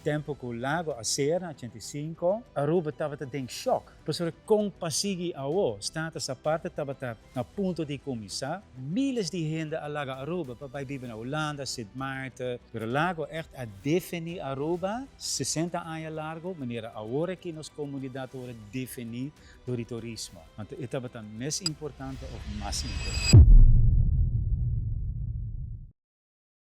Tempo cu Lago a cera na 85, Aruba tabata den shock. Pasobra con pa sigui awo? Status Aparte tabata na punto di cuminsa. Miles di hende a laga Aruba pa bay biba na Hulanda, Sint Maarten. Pero Lago echt a defini Aruba 60 aña largo, manera awor aki nos comunidad ta worde defini door di turismo. Anto e tabata mes importante of mas importante.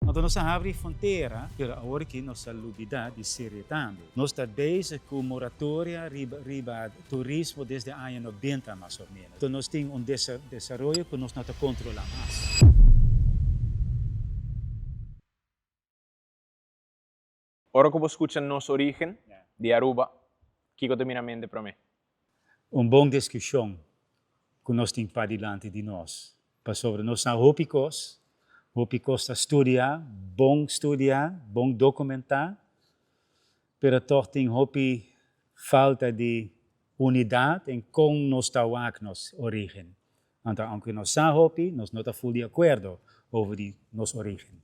Anto nos a habri frontera, pero awor aki nos a lubida di serie tambe. Nos ta bezig cu moratoria riba riba turismo desde aña nobenta mas of menos. Anto nos tin un desaroyo cu nos no ta controla mas. Ora cu bo scucha nos origen di Aruba, kico ta bini na mente prome? Un bon discusion cu nos tin padilanti di nos, pasobra nos sa hopi cos, hopi cos ta studia, bon studia, bon documenta, pero toch tin hopi falta di unidad en con nos ta wak nos origen. Anto aunke nos sa hopi, nos no ta ful di akuerdo over di nos origen.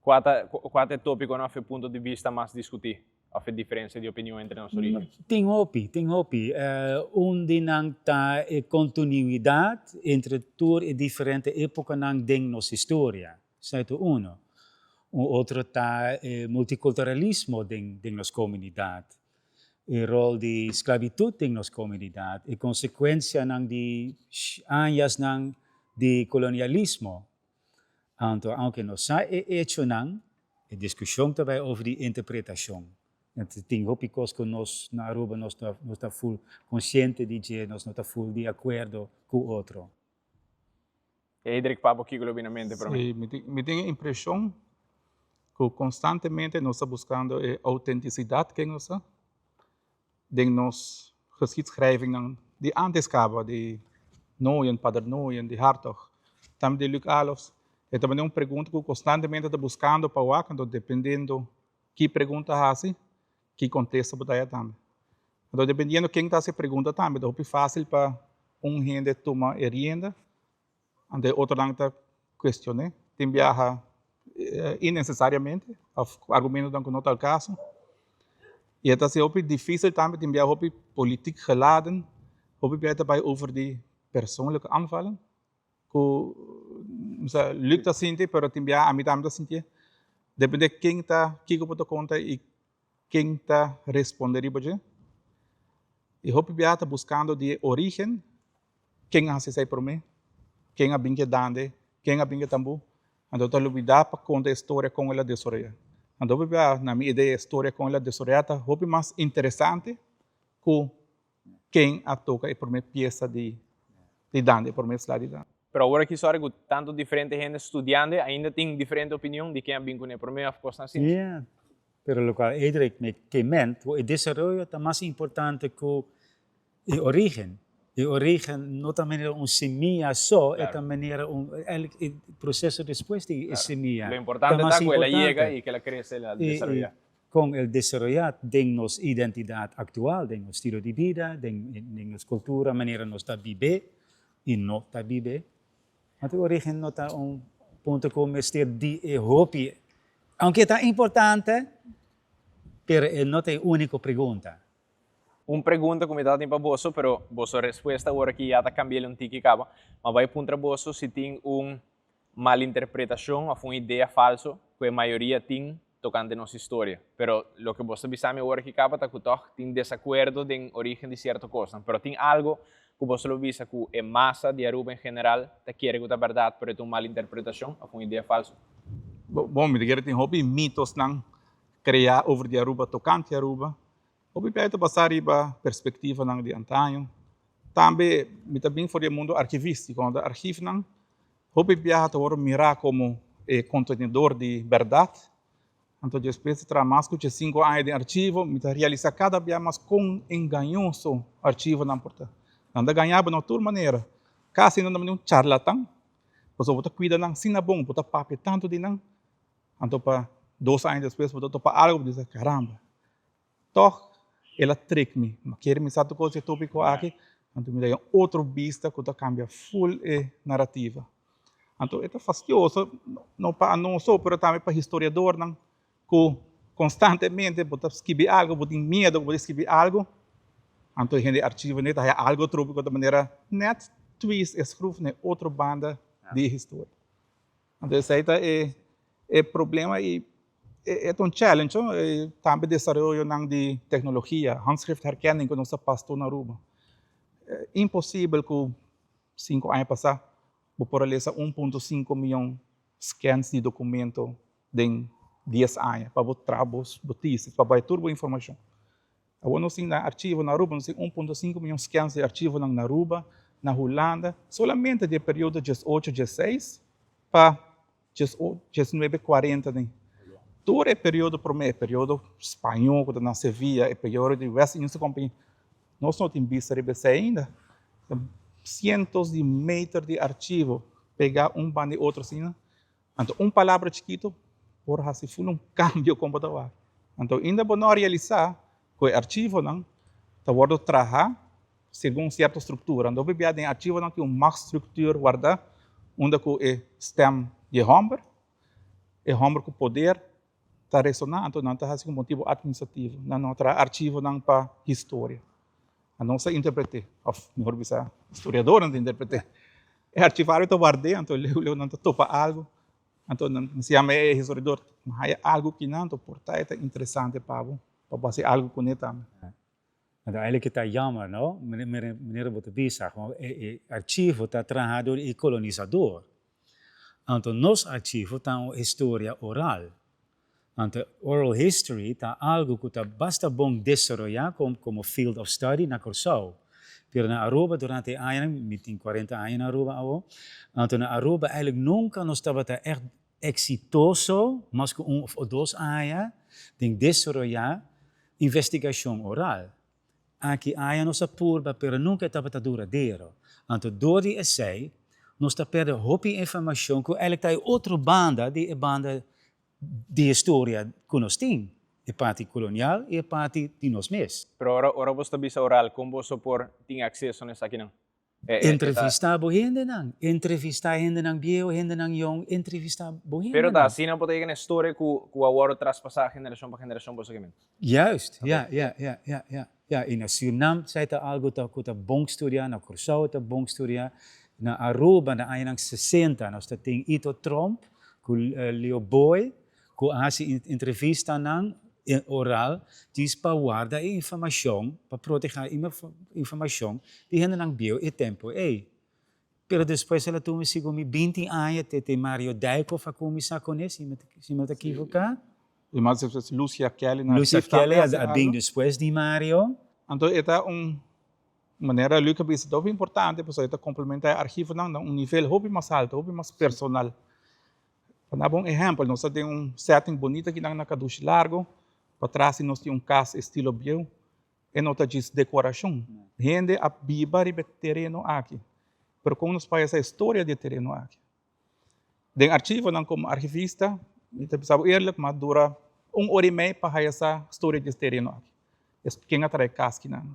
Kua ta kua ta e topikonan òf e punto di bista mas diskutí òf e diferensia di opinion entre nos origen? Tin hopi, tin hopi. Un di nan ta e kontinuidat entre tur e diferente epokanan den nos historia. Esei ta uno. Un otro ta e multikulturalismo den den nos komunidat. E rol di sklabitut den nos komunidat, e konsekuensianan di añasnan di kolonialismo. Anto aunke nos sa e echonan, e diskushon ta bai over di interpretashon. Tin hopi kos ku nos na Aruba nos no ta ful konsiente di dje, nos no ta ful di akuerdo ku otro. Edric, pa bo kiko lo bini na mente promé? Sí, mi tin e impreshon ku konstantemente nos ta buskando e outentisidat ken nos ta den nos geschiedschrijvingnan di antes kaba, di Nooyen, Pader Nooyen, di Hartog, tambe di Luc Alofs. E ta manera un pregunta ku konstantemente ta buskando pa wak, anto dependiendo ki pregunta hasi, ki kontesta bo ta haya tambe. Anto dependiendo ken ta hasi e pregunta tambe ta hopi fásil pa un hende tuma e rienda, anto e otronan ta kuestion'é. Tin biaha innesesariamente òf ku argumentonan ku no ta al kaso. I e ta hasi hopi difísil tambe, tin biaha hopi politiek geladen, hopi biaha ta bai over di persoonlijke aanvallen. Ku sa Luc ta sinti pero tin biaha ami tambe ta sintié. Depende ken ta kiko bo ta konta i ken ta responde riba dje. I hopi biaha ta buskando di e origen ken a hasi esei promé, ken a bin kedande, ken a bin ke tambú. Anto ta lubidá pa konta e storia kon el a desaroyá. Anto hopi biaha na mi idea e storia kon el a desaroyá ta hopi mas interesante ku Ken a toca e prome pieza di di dande, e prome sla di dande? Pero awor aki sori cu tanto diferente hende studiando ainda tin diferente opinion di ken a bin cune prome of cosnan asina. Yeah, pero locual Edric me ke ment cu e desaroyo ta mas importante cu e origen. E origen no ta manera un semilla so, e ta manera un eigenlijk e proceso despues di e semilla. Lo importante ta cu el a yega y cu el a crece, el a desaroya. Kon el desaroyá den nos identidat aktual, den nos stilo di bida, den nos kultura, manera nos ta bib'é i no ta bib'é. Anto e orígen no ta un punto ku mester di e hopi, aunke e ta importante, pero e no ta e úniko pregunta. Un pregunta ku mi tabatin pa boso, pero boso respuesta awor aki ya ta kambi'el un tiki kaba. Ma bai puntra boso si tin un malinterpretashon òf un idea falso ku e mayoria tin tokante nos historia. Pero loke bo ta bisa mi awor aki kaba ta ku tòg tin desakuerdo den orígen di sierto kosnan. Pero tin algo ku boso lo bisa ku e masa di Aruba en general ta kere ku ta bèrdat pero e ta un malinterpretashon òf un idea falso? Bon, mi ta kere tin hopi mitosnan kreá over di Aruba tokante Aruba. Hopi biaha ta basá riba perspektivanan di antaño. Tambe mi ta bin for di e mundu archivístiko, unda archivnan hopi biaha ta wòrdu mirá komo e kontenedor di bèrdat. Anto despues di traha mas ku diesinku aña den archivo, mi ta realisá kada bia mas kon engañoso archivonan por ta. Nan ta gañá bo na tur manera. Kasi nan ta manera un charlatan, pasobra bo ta kuida nan asina bon, bo ta papia tantu di nan, anto pa dos aña despues bo ta topa algu bo bisa, karamba, Tòg el a trek mi. Mi kere mi sa tur kos di e tópiko aki, anto mi ta haña otro bista ku ta kambia ful e narativa. Anto e ta fastioso, no pa anos so, pero tambe pa historiadornan ku Konstantemente bo ta skibi algu, bo tin miedu ku bo ta skibi algu, anto hende archivo net ta haya algu tropi ku ta manera net twist e schroef na e otro banda di e historia. Anto esei ta e e problema i e ta un challenge ho, e tambe desaroyonan di teknologia, handschriftherkenning ku nos ta pas tur na Aruba. Imposibel ku sinku aña pasá bo por a lesa 1.5 mion scans di dokumento den dies aña pa bo traha bo thesis, pa bai tur bo informashon. Awor nos tin na archivo na Aruba, nos tin 1.5 mion scans di archivonan na Aruba, na Hulanda, solamente di e periodo diesocho diesseis pa diesnuebe kuarenta den. Tur e periodo promé, e periodo spañó ku ta na Sevilla, e periodo di West Indische Compagnie, Nos no tin bista riba esei ainda. Sientos di meter di archivo pegá un banda di otro asina. Anto un palabra chikitu por hasi ful un kambio kon bo ta wak. Anto ainda bo no a realisá ku e archivonan ta wòrdu trahá segun sierto struktura. Anto hopi bia den e archivonan tin un machtsstructuur wardá unda ku e stèm di e hòmber, e hòmber ku poder ta resoná, anto nan ta hasi ku motibu atministrativo. Nan no traha archivonan pa historia. Anos ta interpreté, òf mihor bisa, historiadornan ta interpreté. E archivario ta ward'é, anto leu leu nan ta topa algu, anto nan ta yama e historiador, haya algu kinan, anto por ta e ta interesante pa bo, pa bo hasi algu kuné tambe. Anto eigenlijk e ta jammer, no? Manera bo ta bisa, e archivo ta traha dor e kolonisador. Anto nos archivo ta un historia oral. Anto oral history ta algo ku ta basta bon desaroyá komo field of study na Kòrsou. Pero na Aruba durante e añanan, mi tin kuarenta aña na Aruba awo, anto na Aruba eigenlijk nunka nos tabata ègt eksitoso mas ku un òf dos aña den desaroyá investigashon oral. Aki aña nos a purba pero nunka e tabata duradero. Anto dor di esei nos ta perde hopi informashon ku eigenlijk ta e otro banda di e banda di historia ku nos tin, e parti kolonial i e parti di nos mes. Pero ora ora bo ta bisa oral kon boso por tin akseso na esakinan? Entrevistá bo hendenan, entrevistá hendenan bieu, hendenan yong, entrevistá bo hendenan. Pero ta asina bo ta yega na e storia ku ku a wòrdu traspasá generashon pa generashon boso kimen? Juist, ja, ja, ja, ja, ja. Ja, i na Surinam esei ta algu ta ku ta bon studiá, na Kòrsou ta bon studiá, na Aruba na añanan sesenta nos ta tin Ito Tromp ku Leo Booi ku a hasi entrevistanan oral djis pa warda e informashon, pa protehá e informashon di hendenan bieu e tempu ei. Pero despues el a tuma segun mi binti aña te te Mario Dijkhoff a kuminsá kuné, si mi si mi ta kivoká. I mas despues Lucia Kelly na Lucia Kelly a bin despues di Mario. Anto e ta un manera Luc a bisa ta hopi importante pasobra e ta komplementá e archivonan na un nivel hopi mas alto, hopi mas personal. Pa daba un ehèmpel, nos ta den un setting bonito akinan na Kadushi Largo, patras di nos tin un kas estilo bieu, e no ta djis dekorashon. Hende a biba riba e tereno aki, pero kon nos por sa e storia di e tereno aki? Den archivonan komo archivista, mi ta bisa bo eerlijk, mi a dura un ora i mei pa haya sa storia di e tereno aki, ken a traha e kas kinan.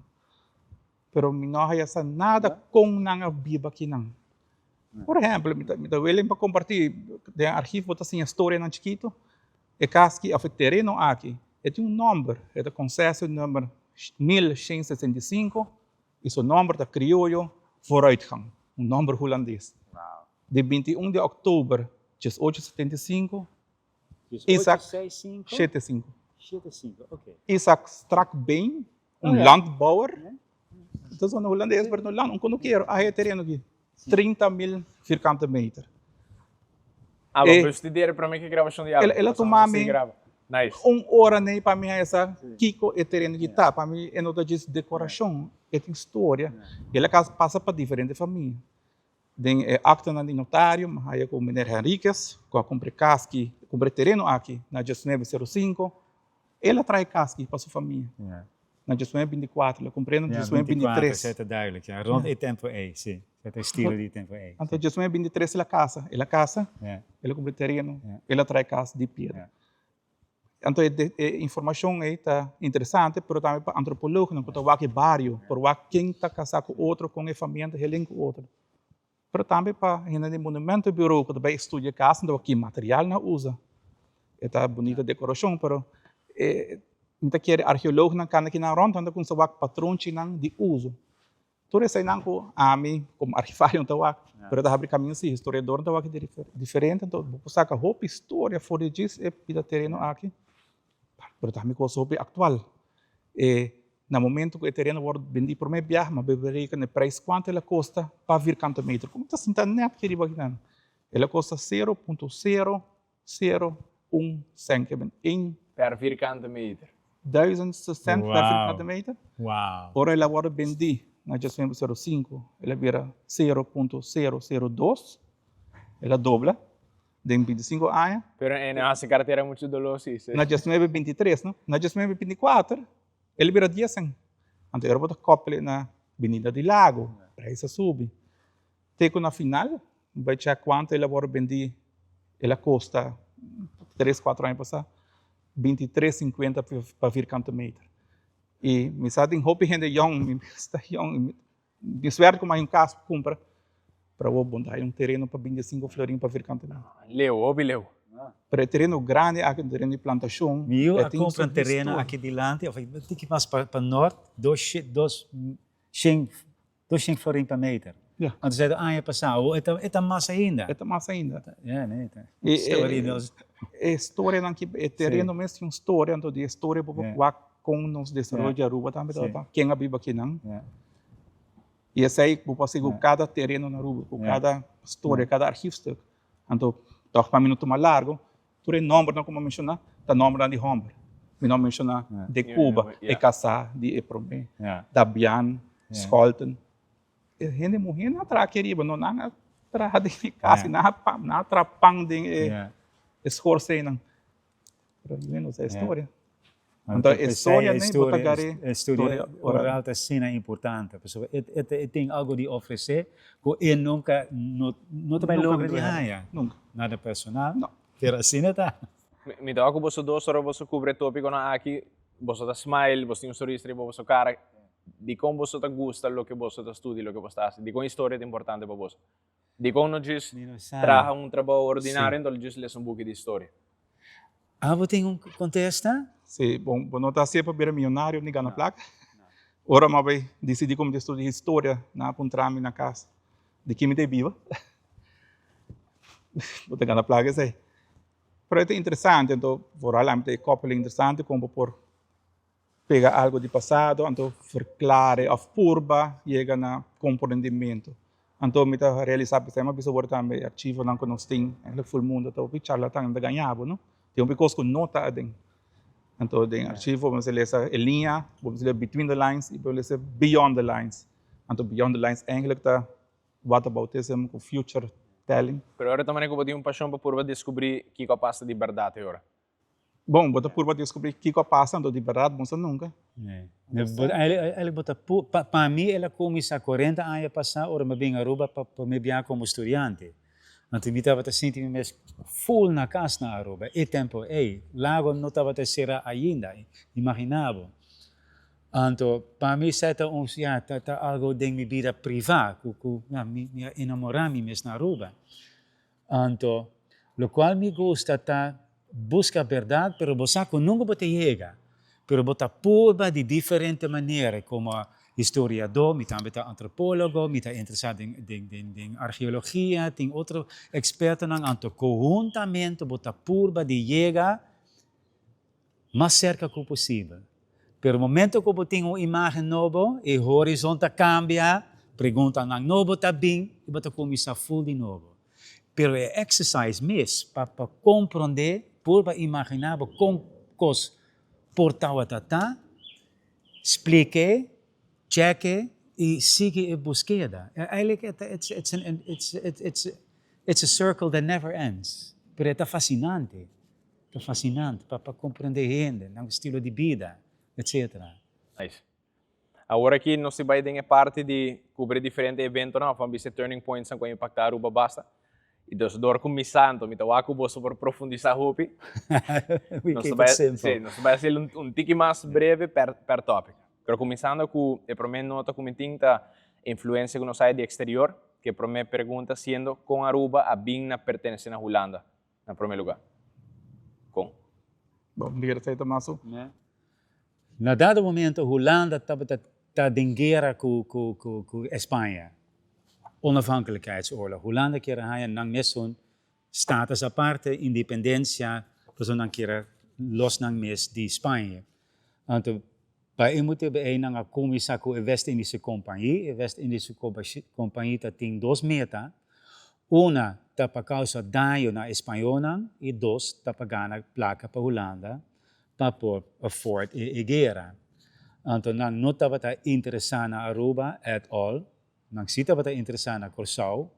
Pero mi no a haya sa nada kon nan a biba kinan. Por ehempel, mi ta, mi ta willing pa comparti, den archief bo ta siña storianan chikito, e cas aki of e tereno aki, e tin un nomber, e ta concessie nummer 1165 y su nomber ta Crioyo Vooruitgang, un nomber Hulandes. Di 21 di oktober 1875, Isaac, shete sinku. Isaac Strakbeen, un landbouwer, ta zona hulandes, pero no land, un konukero, a haya tereno aki, 30.000 vierkante meter. Ah, bo bestudera prome ki grabashon di El a tuma mi un ora nei pa mi haya sa kiko e tereno aki ta. Pa mi e no ta djis dekorashon, e tin storia. El a pasa pa diferente famia. Den e aktonan di notario mi haya ku meneer Henriquez ku a kumpra e kas ki, kumpra e tereno aki na diesnuebe sero sinku. El a traha e kas ki pa su famia na diesnuebe binti kuater, el a kumpr'é na diesnuebe binti tres. Ja, binti kuater, esei ta duidelijk, ja. Rond e tempo ei, si. Esei ta e stilo di e tempo ei. Anto diesnuebe binti tres el a kasa, el a kasa, el a kumpra e tereno, el a traha e kas di piedra. Anto e informashon ei ta interesante, pero tambe pa antropolognan ku ta wak e bario, por wak ken ta kasá ku otro, kon e famia ta helen ku otro. Pero tambe pa hende di monumentenbureau ku ta bai studia kas, nan ta wak ki material nan a usa. E ta bunita dekorashon, pero. E mi ta kere archeoloognan kanda kinan rond nan ta kumsa wak patronchinan di uso. Tur eseinan ku ami komo archivario no ta wak, pero ta habri kaminda si historiadornan ta wak diferente, anto bo por saka hopi historia for di djis e pida tereno aki, pero tambe kos hopi aktual. E na momento ku e tereno wòrdu bendí promé biaha, mi a bereken e preis kuantu el a kosta pa vierkante meter. Komo ta sinta nèt aki riba akinan? El a kosta 0.001 cent, ke ben één. Per vierkante meter. Duizendste cent per vierkante meter. Wow. Ora el a wòrdu bendí na 1905, el a bira 0.002, el a dobla den 25 aña. Pero e no hasi kartera muchu doló si. Na 1923, no? Na 1924, el a bira 10 cent. Anto e ora bo ta koppel na binida di Lago, prijs a subi. Te ku na final, bai chèk kuantu el a wòrdu bendí, el a kosta tres, kuatro aña pasá, 23,50 pa vierkante meter. I mi sa tin hopi hende yòn, mi mes ta yòn, mi suerte ku mi hay un kas pa kumpra, pero awor bo no ta hay un tereno pa 25 florin pa vierkante meter. Leu, hopi leu. Pero e tereno grandi aki, un tereno di plantashon, Mi yu e a tin kumpra su un tereno historia. aki dilanti, òf un tiki mas pa nort, dos, dos shen 200 florin pa meter. Ja. Anto esei ta aña pasá. Awor e ta, e ta mas ainda. E ta mas ainda. Ja, nee, ta. E, Story e, nos. e storianan ki e tereno mes tin un storia, anto di e storia bo por Ja. wak kon nos desaroyo Ja. di Aruba tambe Sí. tabata, ken a biba akinan. Ja. I esei bo por hasi ku Ja. kada tereno na Aruba, ku Ja. kada storia, kada archiefstuk. Anto tòg pa mi no tuma largo, Tur e nòmbernan ku mi a menshoná ta nòmbernan di hòmber. Mi no a menshoná De Cuba, e kasá di e promé, Dabian, Scholten. E hende muhé nan a traha aki riba, no nan a traha den e kas, nan a nan a traha pan den e schoorsteennan. Pero yu no sa e storia. Anto e storia nei bo ta gar'é. E storia oral ta asina importante, pasobra e tin algo di ofresé ku e nunka no ta bai logra di haña. Nunka. Nada personal. No. Pero asina ta. Mi ta wak ku boso dos ora boso kubri e topikonan aki, boso ta smile, boso tin un sonrisa riba boso kara. Dikon boso ta gusta loke boso ta studia, loke boso ta hasi? Dikon historia ta importante pa boso? Dikon no djis traha un trabou ordinario enton djis lesa un buki di historia? Abo tin un kontesta? Si, bon, bo no ta hasié pa bira miyonario ni gana plaka. Ora mi a bai disidí ku mi ta studia historia, nan a puntra mi na kas, di ki mi ta e biba? Bo ta gana plaka esei. Pero e ta interesante, anto vooral ami ta e koppel interesante kon bo por pega algo di pasado anto verklare of purba yega na komprendimentu. Anto mi ta realisa p'esei mi a bisa wor tambe e archivonan ku nos tin eigenlijk ful mundo ta hopi charlatan nan ta gaña bo no. Tin hopi kos ku no ta aden. Anto den archivo bo mester lesa e liña, bo mester lesa between the lines i bo mester lesa beyond the lines. Anto beyond the lines eigenlijk ta whataboutism ku future telling. Pero ora ta manera ku bo tin un pashon pa purba deskubrí kiko a pasa di bèrdat e ora. Bon, bo ta purba descubri kico a pasa, anto di berdad bo no sa nunca. Eigenlijk bo ta pa mi el a cuminsa 40 aña pasa ora mi a bin Aruba pa prome bia como studiante. Anto mi tabata sinti mi mes full na cas na Aruba e tempo ey. Lago no tabata cera ainda, imagina bo. Anto pa mi esey ta un ya ta algo den mi bida priva cu mi a enamora mi mes na Aruba. Anto, locual mi gusta ta busca berdad, pero bo sa cu nunca bo ta yega, pero bo ta purba di diferente manera, como historiador, mi tambe ta antropologo, mi ta interesa den argeologia, tin otro expertonan, anto conhuntamente bo ta purba di yega mas serka ku posibel. Pero momento ku bo tin un imagen nobo, e horizon ta kambia, preguntanan nobo ta bin i bo ta kuminsá ful di nobo. Pero e exercise mes pa pa komprondé, purba imaginá bo kon kos por tawata ta, splik'é, chèk'é i sigui e buskeda. Eigenlijk it's it's it's it's a circle that never ends, pero e ta fasinante. Ta fasinante pa pa comprende hende, nan estilo di bida, etc. Nice. Awor aki nos ta bai den e parti di cubri diferente eventonan of a bisa turning pointsnan cu a impacta Aruba basta. Y dus door cu mi sa anto mi ta wak cu boso por profundisa hopi. We Nos ta keep bai it simple. si, nos ta bai haci un tiki mas breve per per topic. Pero cuminsando cu e prome nota cu mi tin ta influencia cu nos haya di exterior, cu e prome pregunta siendo con Aruba a bin na pertenece na Hulanda. Na prome lugar. Kon? Bon, mi ta kere mas. Na dado momento Hulanda tabata ta den guera ku Spaña. Onafhankelijkheidsoorlog. Hulanda kier a haña nan mesun status aparte, independencia, pasobra nan kier a los nan mes di Spaña. Anto pa e motibu ei nan a kuminsá ku e West-Indische Compagnie. E West-Indische Compagnie ta tin dos meta. Una ta pa kousa daño na e spañolnan i dos ta pa gana plaka pa Hulanda pa por afford e guera. Anto nan no tabata interesá na Aruba at all. Nan si tabata interesá na Kòrsou,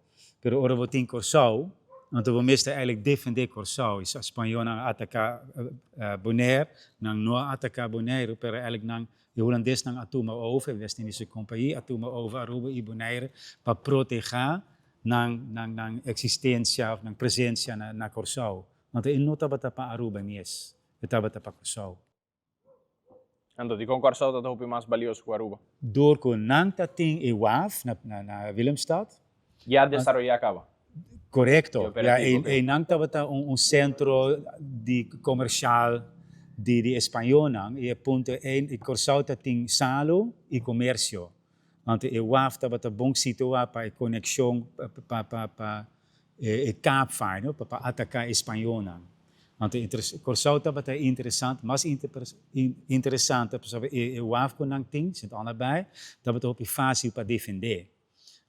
pero ora bo tin Kòrsou, anto bo mester eigenlijk defendé Kòrsou. I spañolnan a ataká Bonaire, nan no a ataká Boneiru, pero eigenlijk nan, e hulandesnan a tuma over, e West-Indische Compagnie a tuma over Aruba i Bonaire pa protehá nan nan nan eksistensia òf nan presensia na na Kòrsou. Anto e no tabata pa Aruba mes, e tabata pa Kòrsou. Anto dikon Kòrsou ta ta hopi mas balioso ku Aruba? Dor ku nan ta tin e waf na Willemstad. Ya desaroyá kaba. Korekto. Ya einan tabata un sentro di komershal di di españolnan i e punto ei Kòrsou ta tin salu i komersio. Anto e waf tabata bon situá pa e konekshon pa pa pa e kaapvaart, no, pa pa ataká e spañolnan. Anto Kòrsou tabata interesant, mas interesante pasobra e waf ku nan tin, Sint Anna Bay, tabata hopi fásil pa defendé.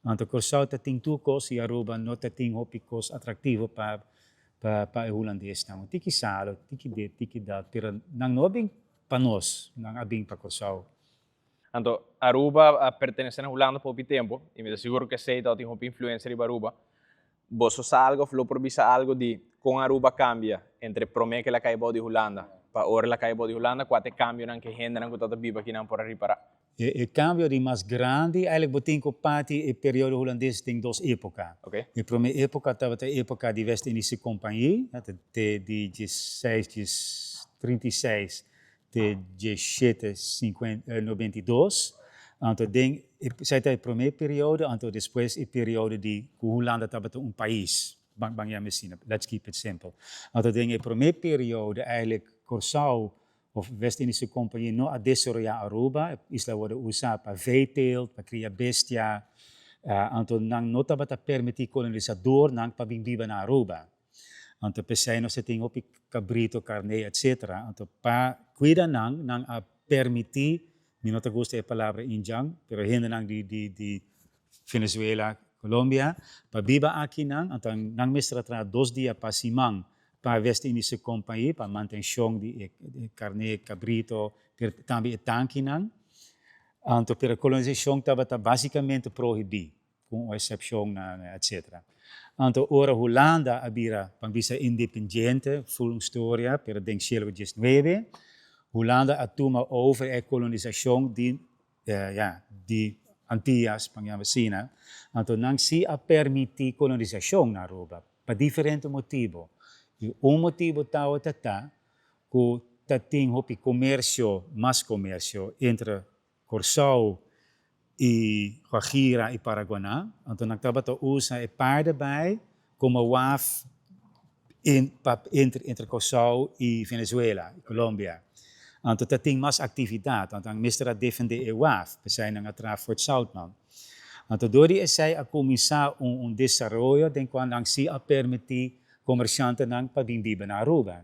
Anto Kòrsou ta tin tur kos i Aruba no ta tin hopi kos atraktivo pa pa e hulandesnan. Un tiki salo, tiki dit, tiki dat, pero nan no a bin pa nos, nan a bin pa Kòrsou. Anto Aruba a pertenece na Hulanda pa hopi tempo y mi ta sigur cu esey tabatin hopi influencia riba Aruba. Boso sa algo of lo por bisa algo di con Aruba cambia entre prome cu el a cay bao di Hulanda pa ora el a cay bao di Hulanda? Cua ta e cambionan cu e hendenan cu tabata biba akinan por a ripara? E cambio di mas grandi eigenlijk bo tin cu parti e periodo Hulandes den dos epoca. E prome epoca tabata e epoca di West-Indische Compagnie, te di diesseis, dies 36 te diesshete 92, anto den esei ta e promé periodo, anto despues e periodo di ku Hulanda tabata un pais, ban ban yama asina, let's keep it simple. Anto den e promé periodo eigenlijk Kòrsou òf West-Indische Compagnie no a desaroyá Aruba, e isla a wòrdu usá pa veeteelt, pa kria bestia, anto nan no tabata permití kolonisadornan pa bin biba na Aruba. Anto p'esei nos ta tin hopi kabrito, karné, etsetera. Anto pa kuida nan, nan a permití, mi no ta gusta e palabra indjan, pero hendenan di di di Venezuela, Colombia, pa biba akinan. Anto nan mester a traha dos dia pa siman pa West Indische Compagnie, pa mantenshon di e karné, kabrito, pero tambe e tankinan. Anto pero kolonisashon tabata basikamente prohibí. Ku un eksepshon na etsetera. Anto ora Hulanda a bira pa bisa independiente, ful un storia, pero den sieglo diesnuebe, Hulanda a tuma over e kolonisashon di ya, di Antias, pa yama asina. Anto nan si a permití kolonisashon na Aruba, pa diferente motibu. I un motibu tabata ta ku ta tin hopi komersio, mas komersio entre Kòrsou i Guajira i Paraguaná. Anto nan tabata usa e paardenbaai komo waf pa entre entre Kòrsou i Venezuela i Colombia. Anto ta tin mas aktividat, anto nan mester a defendé e waf, p'esei nan a traha Fort Zoutman. Anto dor di esei a kuminsá un un desaroyo den kua nan sí a permití komershantenan pa bin biba na Aruba.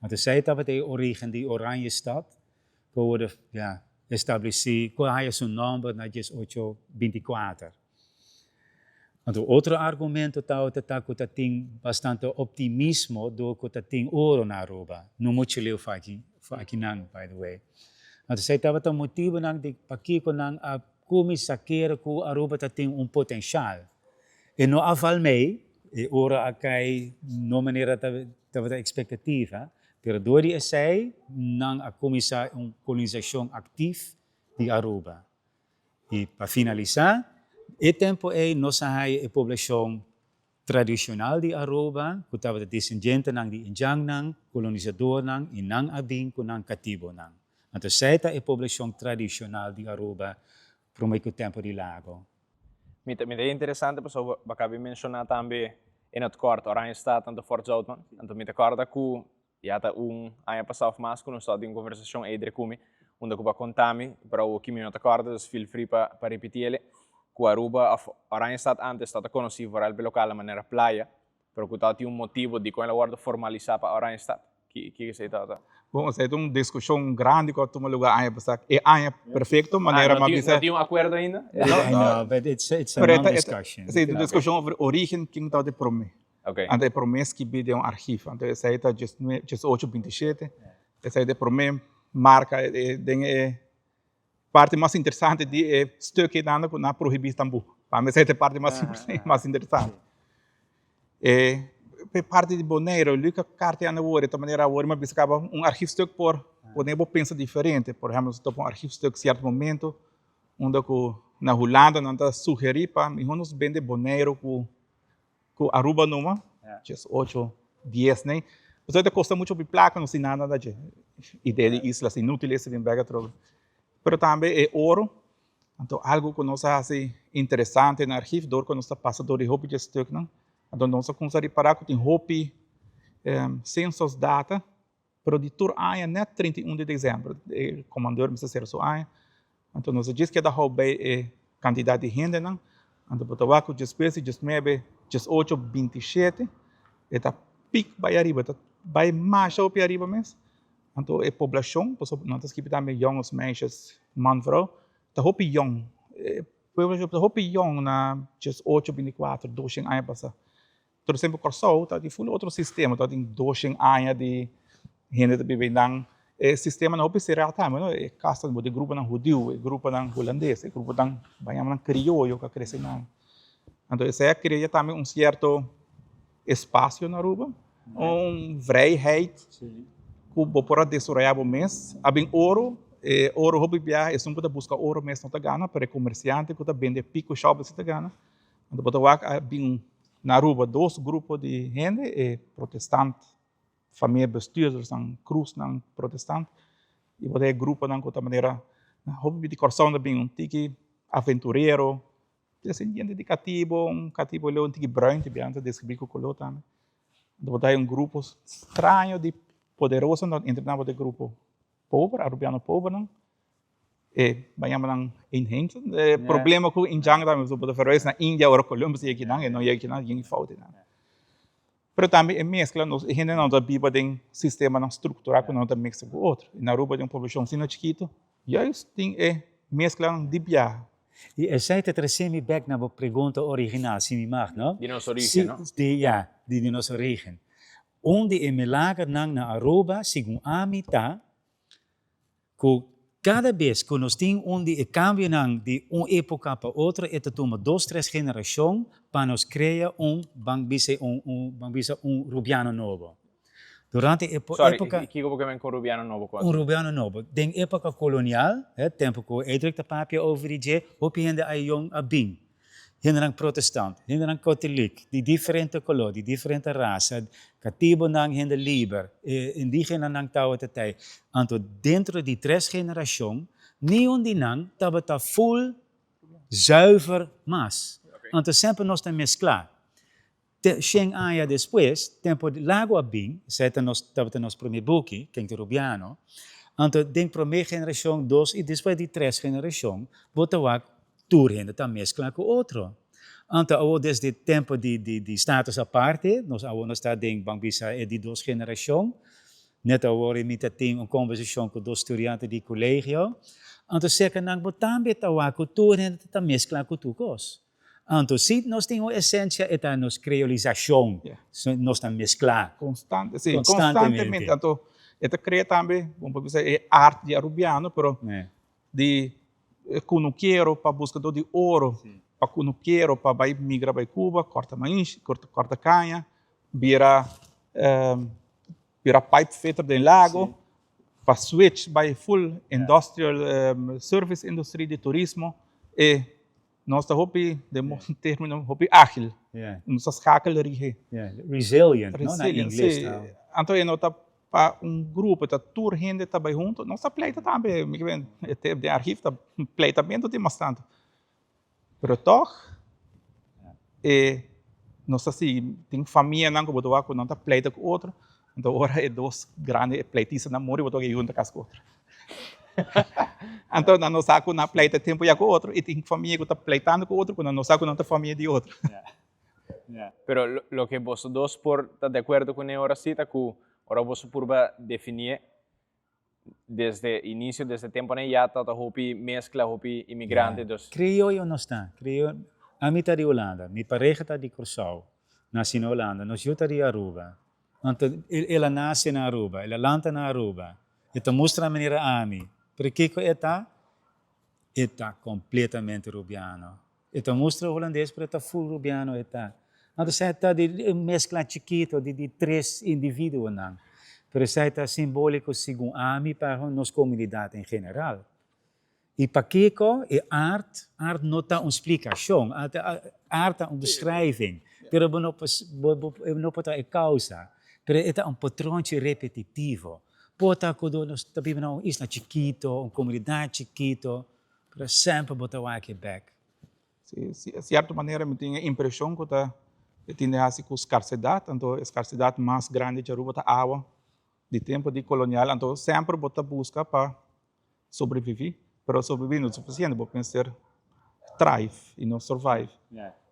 Anto esei tabata e origen di Oranjestad, ku a wòrdu, ya, establesí, ku a haya su nòmber na diesocho binti kuater. Anto otro argumento tabata ta ku ta tin bastante optimismo dor ku ta tin oro na Aruba, no muchu leu for aki, for akinan, by the way. Anto esei tabata motibunan di pakiko nan a kuminsá kere ku Aruba ta tin un potenshal. E no a val mei, e oro a kai no manera tabata ekspektativa, pero dor di esei nan a kuminsá un kolonisashon aktif di Aruba. I pa finalisá, e tempu ei nos a haya e poblashon tradishonal di Aruba ku tabata desendientenan di indjannan, kolonisadornan, i nan a bin ku nan katibonan. Anto esei ta e poblashon tradishonal di Aruba promé ku tempu di Lago. Mi ta mi ta interesante pasobra bo a kabi menshoná tambe in het kort Oranjestad anto Fort Zoutman. Anto mi ta kòrda ku. Ya ta un aña pasá òf mas ku nos tabata tin un konversashon Edre ku mi, unda ku bo a konta mi, pero awoki mi no ta kòrda, dus feel free pa pa ripití el'e, ku Aruba òf Oranjestad ántes tabata konosí vooral pa e lokal manera playa, pero ku tabatin un motibu dikon el a wòrdu formalisá pa Oranjestad. Ki ki esei tabata? Bon, esei ta un diskushon grandi ku a tuma lugá aña pasá. E aña perfekto, manera mi a bisa. No tin un akuerdo ainda? No, no, but it's it's a long discussion. Esei ta un diskushon over orígen, ken tabata e promé. Anto e promé skibí den un archivo. Anto esei ta diesocho binti shete. Esei ta e promé marka den e parti mas interesante di e stuk einan ku nan a prohibí tambú. Pa mi esei ta e parti mas interesante. E parti di Boneiru, Luca Carter a wòrdu ta manera awor mi a bisa kaba un archiefstuk por pone bo pensa diferente. Por ehèmpel, si topa un archiefstuk sierto momento unda ku na Hulanda nan ta sugerí pa mihó nos bende Boneiru ku Ku Aruba numa, djes ocho, dies nei. Pasobra ta kosta mucho hopi plaka, no sin nada na dje. Idea di islas inútiles ta bin bek atrobe. Pero tambe e oro, anto algu ku nos a hasi interesante na archief dor ku nos ta pasa dor di hopi dje stuknan, anto nos a kumsa ripará ku tin hopi census data Pero di tur aña net 31 di december e comandeur mester cera su aña. Anto nos a djis keda hou bay e cantidad di hendenan. Anto bo ta wak cu despues di diesnuebe, diesocho, bintishete e ta piek bay ariba, e ta bay masha hopi ariba mes. Anto e poblacion, pasobra nan ta skibi tambe jongens, meisjes, man, vrouw, ta hopi jong. E poblacion ta hopi jong na diesocho, binticuatro, doshen aña pasa. Pero semper Kòrsou ta tin ful otro sistema, ta tin doshen aña di hende ta biba einan. E sistemanan hopi será tambe, no? E kasnan bo di gruponan hudiu, e gruponan hulandes, e gruponan bo a yama nan krioyo ku a krese einan. Anto esei a krea tambe un sierto espasio na Aruba, un vrijheid ku bo por a desaroyá bo mes. A bin oro, e oro hopi biaha esun ku ta buska oro mes no ta gana, pero e komersiante ku ta bende piko shòp si ta gana. Anto bo ta wak a bin na Aruba dos grupo di hende, e protestant, famia bestuurdersnan, cruznan protestant, y bo ta e gruponan cu ta manera hopi di Corsou ta bin un tiki aventurero, descendiente di catibo, un catibo leu un tiki bruin te biaha ta describi cu color tambe. Anto bo ta hay un grupo straño di poderoso, anto entre nan bo ta e grupo pober, Arubiano pobernan. E ba yama nan inheemse. E problema ku indjan tambe bo ta verwijs na India ora Columbus yega kinan e no yega kinan yin fout einan. Pero tambe e mezcla nos e hendenan ta biba den sistemanan structura ku nan ta mezcla ku otro. Na Aruba tin un poblacion asina chikito juist tin e mezclanan di biaha. I esei ta trese mi bek na bo pregunta original, si mi mag, no? Di nos origen, no? Di, ya, di nos origen. Un di e milagernan na Aruba, segun ami, ta Ku kada bes ku nos tin un di e kambionan di un époka pa otro e ta tuma dos tres generashon pa nos krea un ban bisa un un ban bisa un rubiano nobo. Durante e Sorry, époka. kiko bo ke men ku un rubiano nobo ku Un rubiano nobo. Den époka kolonial, he, tempu ku Edric ta papia over di dje, hopi hende a yong a bin. Hendenan protestant, hendenan katolik, di diferente koló, di diferente rasa, katibonan, hende liber, e indígenanan tabata tei. Anto dentro di tres generashon, niun di nan tabata ful zuiver mas. Anto semper nos ta mesklá. Te shen aña despues, tempo di Lago a bin, esei ta nos tabata nos promé buki, Ken ta Rubiano, anto den promé generashon, dos i despues di tres generashon, bo ta wak tur hende ta meskla ku otro. Anto awor desde tempo di di di status aparte, nos awor nos ta den ban bisa e di dos generashon, net awor mi ta tin un kombersashon ku dos studiante di kolegio, anto serka nan bo tambe ta wak ku tur hende ta meskla ku tur kos. Anto si nos tin un esensia e ta nos creolisashon, nos ta mescla. Constante, si, constantemente. Anto e ta crea tambe, bo por bisa e art di Arubiano, pero di cunuquero pa buscador di oro, pa cunuquero pa bay migra bay Cuba, corta maishi, corta caña, bira bira pipe fitter den lago, pa switch bay full industrial service industry di turismo, e Nos ta hopi, den bon termino, hopi ágil. Nos ta schakel rige. Resilient, no? Na ingles ta. Anto e no ta pa un grupo, ta tur hende ta bai hunto. Nos ta pleita tambe, mi ke ben, den archief ta pleitamento tin bastante. Pero tog, e nos ta sigui, tin famianan ku bo ta wak ku nan ta pleita ku otro. Anto ora e dos grandi pleitistanan muri bo toka yunta kas ku otro. Anto nan no sa ku nan pleita tempu ya ku otro i tin famia ku ta pleitando ku otro ku nan no sa ku nan ta famia di otro. Pero loke boso dos por ta di akuerdo kuné ora si ta ku ora boso purba definié desde inicio, desde temponan ya ta hopi mezcla, hopi inmigrante, dus. Crioyo nos ta, crioyo, ami ta di Hulanda, mi pareha ta di Kòrsou, naci na Hulanda, nos yu ta di Aruba, anto el a nace na Aruba, el a lanta na Aruba, e ta mustra manera ami, pero kiko e ta? E ta completamente Rubiano. E ta mustra Hulandes pero e ta full Rubiano e ta. Anto esei ta di un mezcla chikito di di tres individuonan. Pero esei ta simbolico segun ami pa nos comunidad en general. Y pakico e art, art no ta un splicacion, art ta un beschrijving, pero bo no por bo no por ta e causa, pero e ta un patronchi repetitivo. Por ta cu nos ta biba na un isla chikito, un comunidad chikito, Pero semper bo ta wak e bek. Si, si, cierto manera mi tin e impresion cu ta e tin di haci cu scarsedad, anto e scarsedad mas grandi dje Aruba ta awa, di tempo di colonial, anto semper bo ta busca pa sobrevivi, pero sobrevivi no ta suficiente, bo mester thrive y no survive.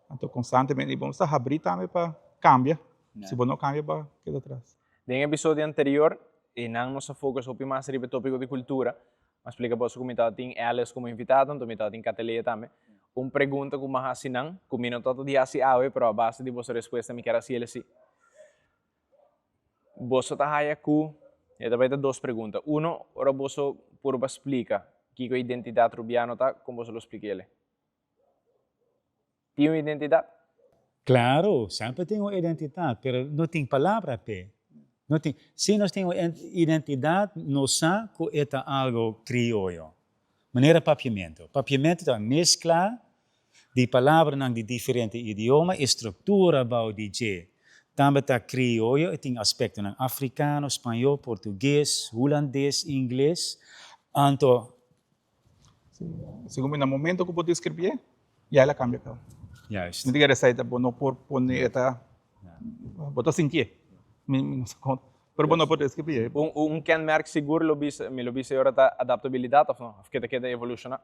Anto constantemente y bo mester habri tambe pa cambia, si bo no cambia bo keda atras. Den episodio anterior, einan nos a focus hopi mas riba e topico di cultura, M'a splika boso ku mi tabatin Alice komo invitado, anto mi tabatin Cataleya tambe. Un pregunta ku m'a hasi nan, ku mi no tabata di hasi awe, pero a base di boso respuesta mi kier hasi el si. Boso ta haya ku, e ta bai ta dos pregunta. Uno, ora boso purba splika kiko identidat rubiano ta, kon boso lo splika el? Tin un identidat? Claro, semper tin un identidad, pero no tin palabra p'e. No tin. Si nos tin un identidad, nos sa cu e ta algo crioyo. Manera papiamento. Papiamento ta un mezcla di palabranan di diferente idioma y structura bao di dje. Tambe ta crioyo, e tin aspectonan africano, spañol, portugues, hulandes, ingles. Anto Segun mi na momento ku bo deskribie, ya el a kambia kaba. Juist. Mi ta kere esei ta bo no por pone e ta, bo ta sintié. Mi no sa kon, pero bo no por deskribie. Un kenmerk sigur lo bisa, mi lo bisa e ora ta adaptabilidat òf no? Òf ke ta keda evolushoná?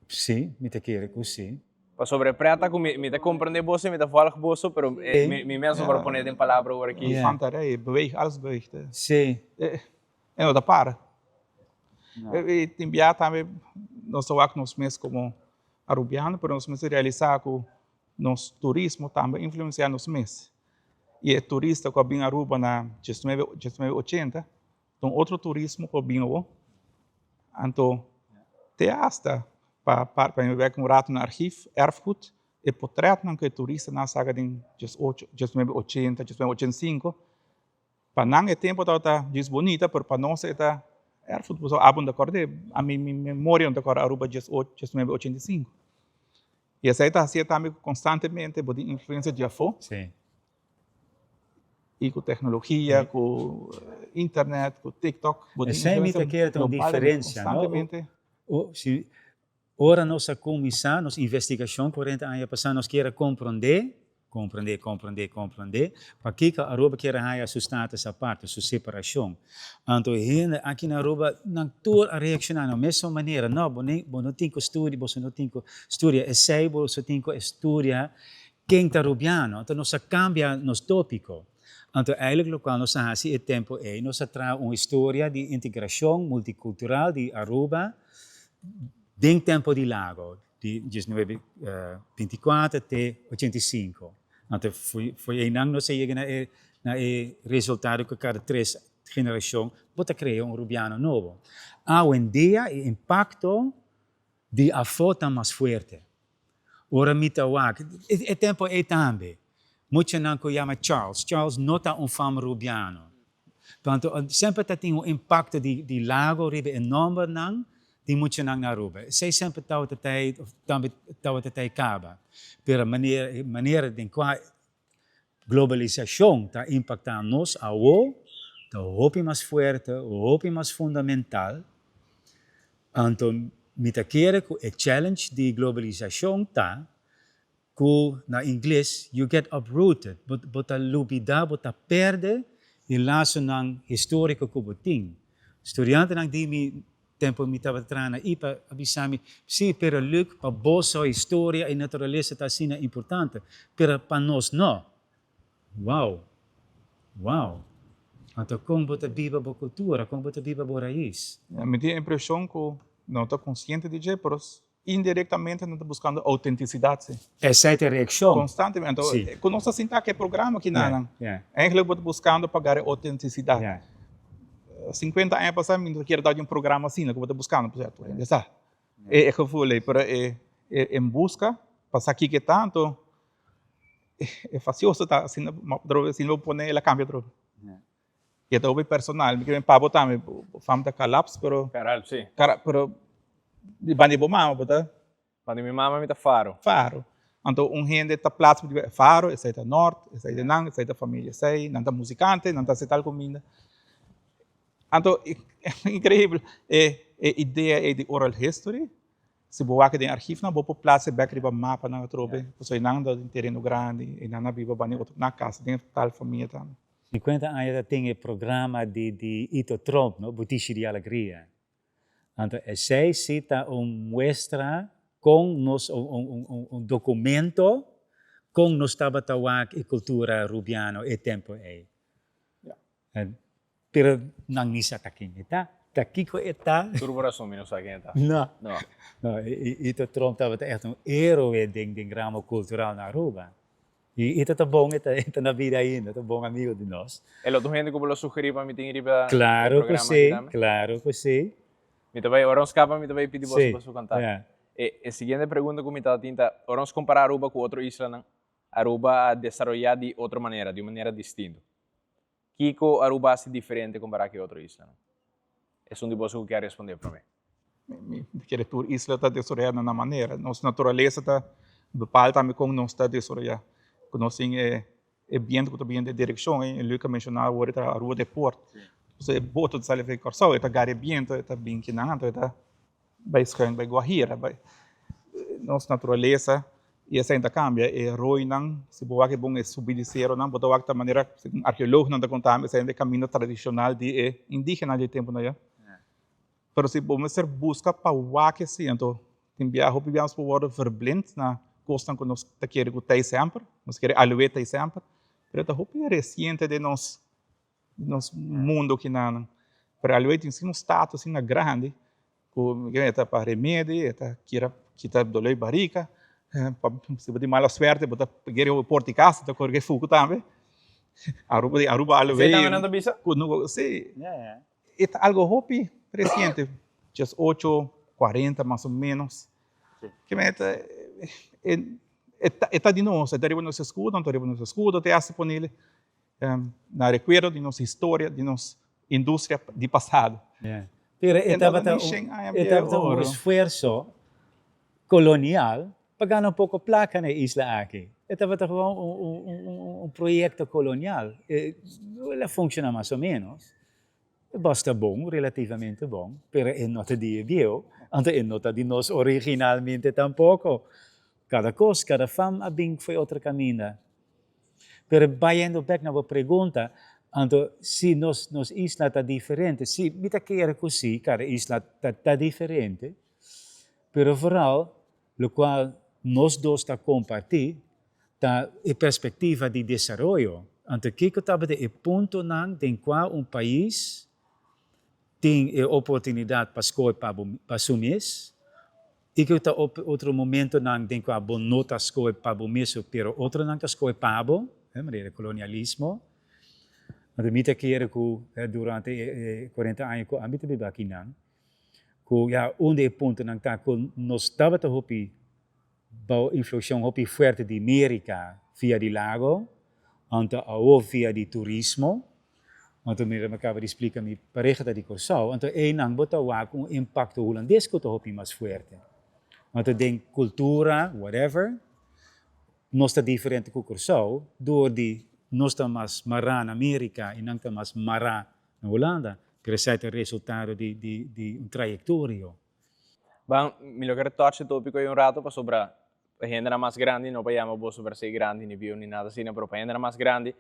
Sí, mi ta kere ku sí. Pasobra e preta ku mi ta komprendé boso i mi ta vòlg boso, pero mi mes no por pone den palabra ora ki. Fantarij, beweeg, alles beweegt. Sí. E no ta para. I tin bia tambe nos ta wak nos mes komo Arubiano, pero nos mester realisá ku nos turismo tambe a influensiá nos mes. I e turista ku a bin Aruba na diesnuebe diesnuebe ochenta ta un otro turismo ku a bin awor. Anto te asta pa pa mi bek un rato na archief, erfgoed, e potretnan ku e turistanan a saka den diesocho diesnuebe ochenta, diesnuebe ochenta i sinku, Pa nan e tempo tabata djis bonita, pero pa nos e ta erfgoed. Pasobra abo no ta kòrda, ami mi memoria no ta kòrda Aruba djes ocho, djes nuebe ochenta i sinku. I esei ta hasié tambe ku konstantemente bo tin influensia di afó. Sí. I ku teknologia, ku internet, ku TikTok, bo tin Esei mi ta influensia kere ta un global diferensia, no? konstantemente. O, si, Ora nos a kuminsá nos investigashon 40 aña pasá nos kier a komprondé, komprondé, komprondé, komprondé, pakiko Aruba kier a haña su status aparte, su separashon. Anto e hende aki na Aruba nan tur a reakshoná na mesun manera, no, bo ni, bo no tin ku studia, boso no tin ku studia esei, boso tin ku studia ken ta Rubiano. Anto nos a kambia nos tópiko. Anto eigenlijk lokual nos a hasi e tempu ei, nos a traha un historia di integrashon multikultural di Aruba, Den tempo di Lago, di diesnuebe binticuater te 85. Anto fo'i einan nos a yega na e na e resultado ku kada tres generashon bo ta krea un Rubiano nobo. Awendia e impakto di afó ta mas fuerte. Ora mi ta wak, e tempo ei tambe, muchanan ku yama Charles, Charles no ta un fam Rubiano. Tanto semper ta tin un impakto di Lago riba e nòmbernan di muchanan na Aruba. Esei semper tabata ta tambe tabata ta e kaba. Pero manera manera den kua globalisashon ta impaktá nos awo ta hopi mas fuerte, hopi mas fundamental. Anto mi ta kere ku e challenge di globalisashon ta. Ku na ingles you get uprooted, bo bo ta lubidá, bo ta pèrdè e lasonan históriko ku bo tin. Studiantenan di mi tempu mi tabata traha na ipa a bisa mi, Sí, pero Luc, pa boso historia i naturalesa ta asina importante, pero pa nos no. Wow! Wow! Anto kon bo ta biba bo kultura, kon bo ta biba bo rais? Mi tin e impreshon ku no ta konsiente di dje, pero Indirectamente nan ta buscando autenticidad si. Esei ta e reaccion. Constantemente. Anto, Si. cu nos ta sinta aki e programa aki nan, Yeah, yeah. eigenlijk bo ta buscando pa gare autenticidad. Yeah. 50 aña pasa mi no ta kier dal di un programa asina cu bo ta buscando, por cierto, hende sa e gevoel ei, pero e en busca pa sa kiko e ta, anto e facioso ta asina, si no bo pone el a cambia atrobe. Yeah. E ta hopi personal. Mi ke pa bo tambe, bo fam ta kalaps, pero. Karal, si. Kara, pero di banda di bo mama bo ta. Banda di mi mama mi ta Faro. Faro. Anto un hende ta plats bo di Faro, esei ta Nort, esei ta nan, esei ta familia esei, nan ta muzikante, nan ta hasi tal kuminda. Anto, inkreibel, e e idea ei di oral history, si bo wak den archiefnan bo por plats e bek riba mapanan atrobe, pasobra einan ta den tereno grandi, einan a biba banda di otro, nan kas den tal familia tambe. 50 aña ta tin e programa di di Ito Tromp, no, Butishi di Alegria. Anto esei si ta un muestra con nos, un un un un documento con nos tabata wak e cultura Rubiano e tempo ei. Pero nan ni sa ta ken e ta, ta kiko e ta. Tur bo rason mi no sa ken e ta. No. No. No, Ito Tromp tabata echt un héroe den den ramo cultural na Aruba. I e ta ta bon, e ta e ta na bida ainda, ta bon amigo di nos. El otro hende ku bo lo sugerí pa mi tin riba e Claro ku programa aki sí, tambe? claro ku sí. Mi ta bai, ora nos kaba mi ta bai pidi boso Sí, pa su kontakto. ja. E e siguiente pregunta ku mi ta tin ta, ora nos kompará Aruba ku otro islanan, Aruba a desaroyá di otro manera, di un manera distinto. Kiko Aruba hasi diferente kompará ku e otro islanan? Esun di boso ku kier respondé promé. Mi ta kere tur isla ta desaroyá na nan manera. Nos naturalesa ta bepaal tambe kon nos ta desaroyá. Ku nos tin e e bientu ku ta bini den direkshon ei, Luc a menshoná awor e ta Aruba de port. E boto ta sali for di Kòrsou, e ta gara e bientu, e ta bin kinan, anto e ta bai schuin bai Guajira, bai nos naturalesa y esei ta cambia e rooinan, si bo wak e bon e subi di seronan bo ta wak ta manera segun arkeoloognan ta conta mi esei ta e camino tradicional di e indigenan di e temponan ya. Pero si bo mester busca pa wak esei anto tin bia hopi bia nos por wordo verblind na cosnan cu nos ta kere cu ta ei semper, nos kere aloe ta ei semper, pero ta hopi reciente den nos nos mundo kinanan. Pero aloe tin asina un status asina grandi ku e ta pa remedi, e ta kira kita doló di barika, pa si bo tin mala suerte bo ta geri bo por di kas ta kore fuku tambe. Aruba di Aruba aloe. Esei tambe nan ta bisa? Ku no si. E ta algo hopi resiente, djes ocho kuarenta mas o menos. Ke men e e ta di nos, e ta riba nos eskudo, anto riba nos eskudo te hasta ponele Na rekuerdo di nos historia, di nos industria di pasado. Pero e tabata un, e tabata un esfuerso kolonial pa gana un poko plaka na e isla aki. E tabata gewoon un, un, un, un proyekto kolonial. El a funshoná mas o ménos. E bos ta bon, relativamente bon, pero e no ta di e bieu, anto e no ta di nos originalmente tampoko. Kada kos, kada fam a bin fo'i otro kaminda. Pero bayendo bek na bo pregunta, anto si nos nos isla ta diferente, si, mi ta kere ku si, kada isla ta ta diferente, pero vooral lokual nos dos ta kompartí ta e perspektiva di desaroyo. Anto kiko tabata e puntonan den kua un pais tin e oportunidat pa skohe pa bo pa su mes? I ku ta otro momentonan den kua bo no ta skohe pa bo mesun pero otronan ta skohe pa bo, manera kolonialismo. Anto mi ta kere ku durante e kuarenta aña ku ami ta biba akinan, ku ya un di e puntonan ta ku nos tabata hopi bou influshon hopi fuerte di Merika via di lago, anto awo via di turismo. Anto mira mi a kaba di splika mi pareha ta di Kòrsou, anto einan bo ta wak un impakto hulandes ku ta hopi mas fuerte. Anto den kultura, whatever, nos ta diferente ku Kòrsou dor di nos ta mas mará na Merika i nan ta mas mará na Hulanda, pero esei ta resultado di di di un trayektorio. Ban, mi lo kere touch e topiko ei un rato pasobra. Pa hendenan mas grandi, no pa yama boso per se grandi ni bieu ni nada asina, pero pa hendenan mas grandi,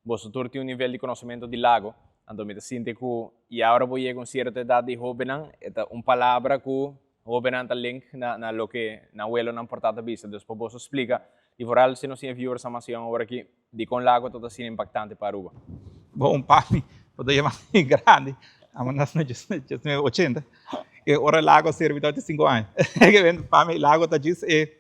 boso tur tin un nivel di konosementu di Lago. Anto mi ta sinti ku ya ora bo yega un sierto edat di hóbennan, e ta un palabra ku hóbennan ta link na na loke nan welonan por ta ta bisa. Dus pa boso splika, i vooral si nos tin e viewersnan mas yòn awor aki, dikon Lago ta ta asina impaktante pa Aruba. Bo un papi, bo ta yama mi grandi, amo nas na 1980, e ora Lago a sirbi tabata 5 aña. Pa mi Lago ta djis e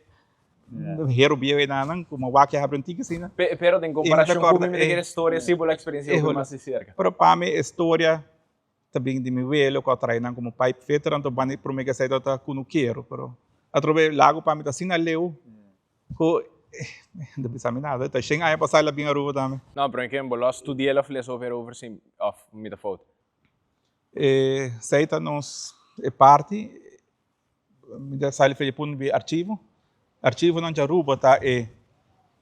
hero bieu enanan ku mi wak ya habri un tiki asina. Pero den komparashon ku mi, mi ta kere storia si bo lo eksperensia hopi mas di serka. Pero pa mi e storia ta bin di mi welo ku a trae nan komo pipe fitter, anto banda prome ku esei tabata kunukero, pero atrobe Lago pa mi ta asina leu Ku no ta bisa mi nada, ta shen aña pasá el a bin Aruba tambe. No, pero ken bo lo a studia el of lesa over over sin of mi ta fout? E sei ta nos e parti, mi ta sali for di e punto di archivo. Archivonan di Aruba ta e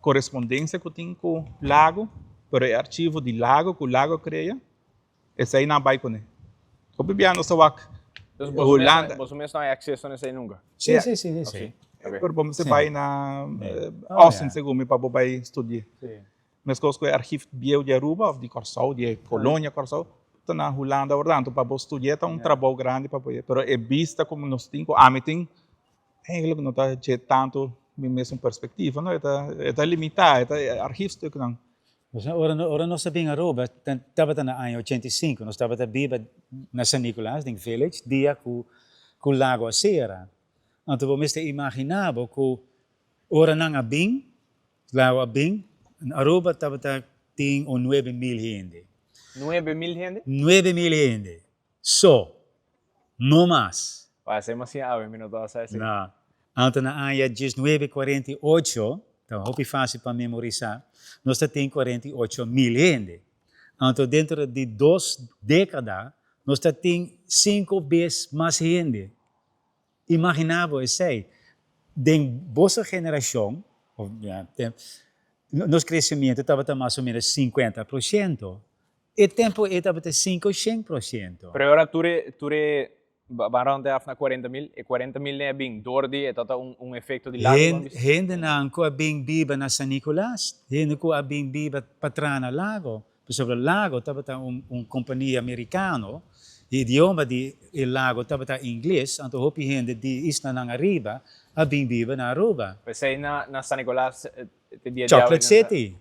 korespondensia ku tin ku Lago, pero e archivo di Lago ku Lago a krea, esei nan a bai kuné. Hopi bia nos ta wak Hulanda. Boso mes no hay acceso na esei nunca? Sí, sí, sí, sí. Pero bo mester bai na Austin segun mi pa bo bai studia. Meskos ku e archief bieu di Aruba of di Kòrsou, di e kolonia Kòrsou, ta na Hulanda ora anto pa bo studia ta un trabou grandi pa bo. Pero e bista ku nos tin, ku ami tin, eigenlijk no ta dje tantu mi mesun perspektiva, no, e ta e ta limitá, e ta archiefstuknan. Ora ora nos a bin Aruba tabata na aña 85, nos tabata biba na San Nicolas den village dia ku ku lago a sera. Anto bo mester imaginá bo ku ora nan a bin, lago a bin, Aruba tabata tin un 9000 hende. 9000 hende? 9000 hende. So, no mas. Wak, esei mas sin awe, mi no tabata sa esei. No. Anto na aña 1948, ta hopi fácil pa memorisá, nos ta tin 48 mil hende. Anto dentro di dos dékada, nos ta tin sinku bes mas hende. Imaginá bo esei. Den boso generashon, of ya, nos kresemiento tabata mas o ménos 50%. E tempu ei tabata 500%. Pero e ora tur e, tur e ban rond af na 40 mil, e 40 mil den a bin door di e tabata un efecto di lago ban bisa? Hendenan ku a bin biba na San Nicolas, hende ku a bin biba pa traha na lago, pasobra lago tabata un kompania merikano, e idioma di e lago tabata ingles, anto hopi hende di islanan ariba a bin biba na Aruba. P'esei na San Nicolas te dia di awe Chocolate City.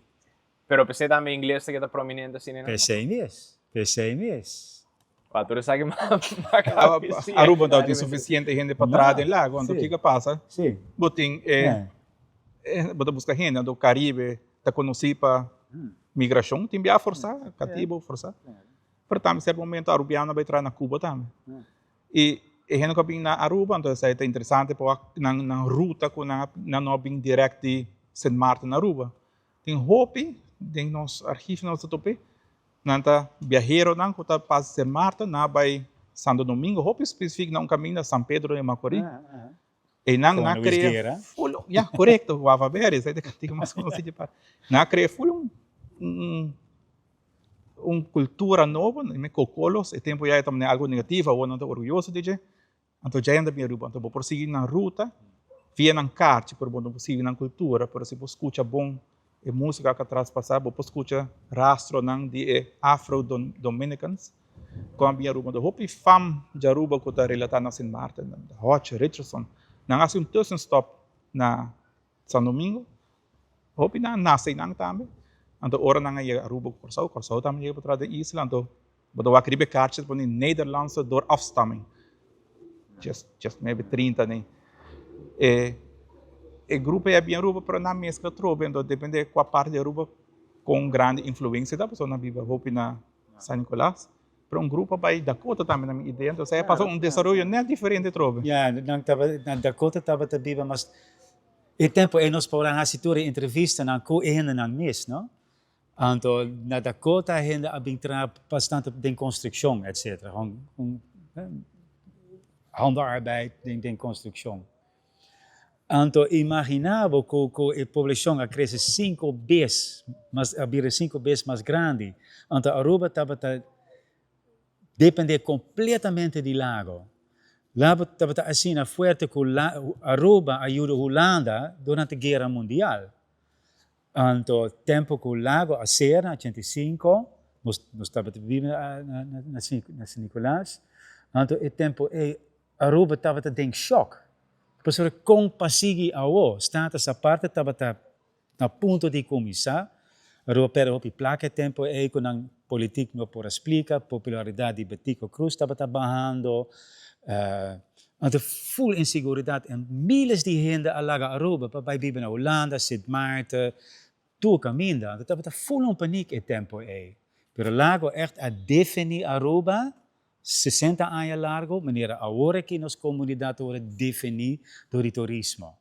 Pero p'esei tambe ingles ta keda prominente asina nan? P'esei mes, p'esei mes. Pa tur esaki ma kaba bisi. Aruba no tin suficiente hende pa traha den lago, anto kiko a pasa? Bo tin e, bo ta buska hende, anto Caribe ta konosí pa migrashon, tin bia forsá, katibu forsá. Pero tambe sierto momento arubiano a bai traha na Cuba tambe. I e hende ku a bin na Aruba, anto esei ta interesante pa wak nan ruta ku nan no a bin dirèkt di Sint Maarten na Aruba. Tin hopi den nos archief nos ta tope, nan ta biaheronan ku ta pasa Sint Maarten nan a bai Santo Domingo, hopi spesifik na un kaminda San Pedro de Macorís. Einan nan a krea ful, ya korekto, Guava Berry, esei ta e kantika mas konosí di parti. Nan a krea ful un un kultura nobo, kokolos, e tempu ya e ta manera algu negativo, awor nan ta orguyoso di dje. Anto djei nan ta bin Aruba. Anto bo por sigui nan ruta via nan karchi, pero bo no por sigui nan kultura. Pero si bo skucha bon e musika ku a traspasá, bo por skucha rastronan di e Afro-Dominicans ku a bin Aruba. Anto hopi fam di Aruba ku ta relatá na Sint Maarten, Hodge, Richardson, nan a hasi un tussenstop na San Domingo. Hopi nan a nase einan tambe. Anto ora nan a yega Aruba ku Kòrsou, Kòrsou tambe yega patras den isla. Anto bo ta wak riba e karchi ta pone Nederlandse door afstamming. Just maybe 30 nei. E e grupo ei a bin Aruba pero nan meskla trobe. Anto depende kua parti di Aruba kon grandi influensia ta pasobra nan biba hopi na San Nicolas. Pero un grupo a bai Dakota tambe na mi idea. Entonces a pasa un desaroyo net diferente trobe. Ya, nan tabata na Dakota tabata biba mas E tempu ei nos por a hasi tur e entrevistanan ku e hendenan mes, no? Anto na Dakota hende a bin traha bastante den konstrukshon, etcetera. Handarbeid den konstrukshon. Anto imaginá bo ku ku e poblashon a krese sinku bes mas, a bira sinku bes mas grandi. Anto Aruba tabata dependé kompletamente di lago. Lago tabata asina fuerte ku Aruba a yuda Hulanda durante Guera Mundial. Anto tempo ku Lago a sera na 85, nos tabata biba na San Nicolas, anto e tempo ei Aruba tabata den shòk. Pasobra kon pa sigui awo? Status Aparte tabata na punto di kuminsá. Aruba pèrdè hopi plaka e tempu ei ku nan politik no por a splika, popularidat di Betico Croes tabata bahando, anto ful inseguridat en miles di hende a laga Aruba pa bai biba na Hulanda, Sint Maarten, tur kaminda. Anto tabata ful un panik e tempu ei. Pero Lago ègt a defendí Aruba 60 aña largo, manera awor aki nos komunidat ta wòrdu defendí dor di turismo.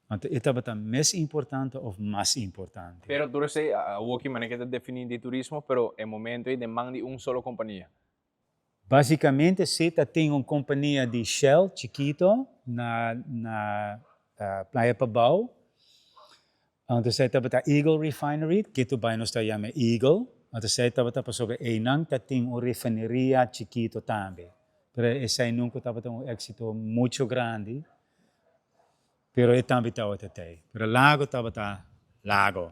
Anto e tabata mes importante of mas importante. Pero tur esei awoki manera ke ta defini di turismo, pero e momento ei den man di un solo kompania. Basicamente si ta tin un kompania di Shell chikito na na Playa Pabao. Anto esei tabata Eagle Refinery, kitu bai nos ta yama Eagle. Anto esei tabata pasobra einan ta tin un refineria chikito tambe. Pero esei nunca tabata un exito mucho grandi. Pero e tambe tabata tei. Pero Lago tabata Lago.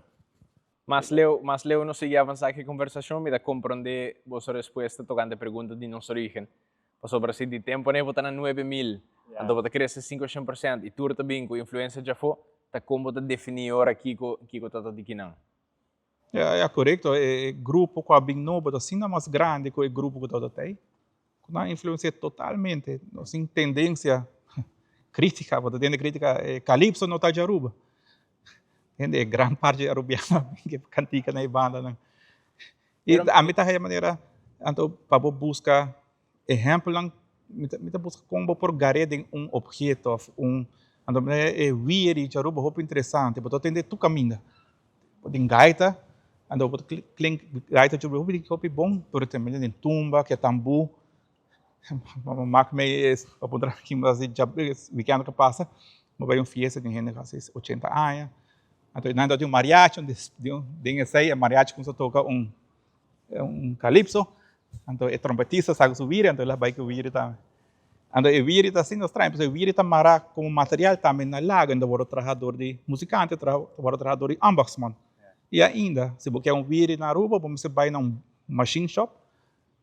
Mas leu, mas leu nos sigui avansá ku e kombersashon, mi ta komprondé boso respuesta tokante e pregunta di nos orígen. Pasobra si di tempu ané bo ta na 9000, anto bo ta krese 500% i tur ta bin ku influensia djafó, ta kon bo ta definí ora kiko kiko ta ta di kinan? Ya, ya, korekto. E grupo ku a bin nobo ta asina mas grandi ku e grupo ku tabata tei. Ku nan a influensiá totalmente. Nos tin tendensia kritika, bo ta tende kritika, e kalipso no ta dje Aruba. Hende, e gran parti di arubiano a bin ku e kantika na e bandanan. I ami ta haya manera anto pa bo buska ehèmpelnan, mi ta buska kon bo por gar'é den un obheto òf un, anto e wiri dje Aruba hopi interesante, bo ta tende tur kaminda. Bo tin gaita, anto bo ta klink gaita dje Aruba hopi hopi bon, pero tambe den tumba, ke tambú. Mak mi a puntra kin bo ta hasi wikènt ku pasa, bo bai un fiesta tin hende ku hasi 80 aña, anto nan ta tin un mariachi, den esei e mariachi kumsa toka un un kalipso, anto e trompetista saka su wiri, anto el a bai ku wiri tambe. Anto e wiri ta asina straño, pasobra e wiri ta mará komo material tambe na lago, ta wòrdu traha dor di musikante, ta wòrdu traha dor di ambachtsman. I ainda, si bo ke un wiri na Aruba, bo mester bai na un machine shop,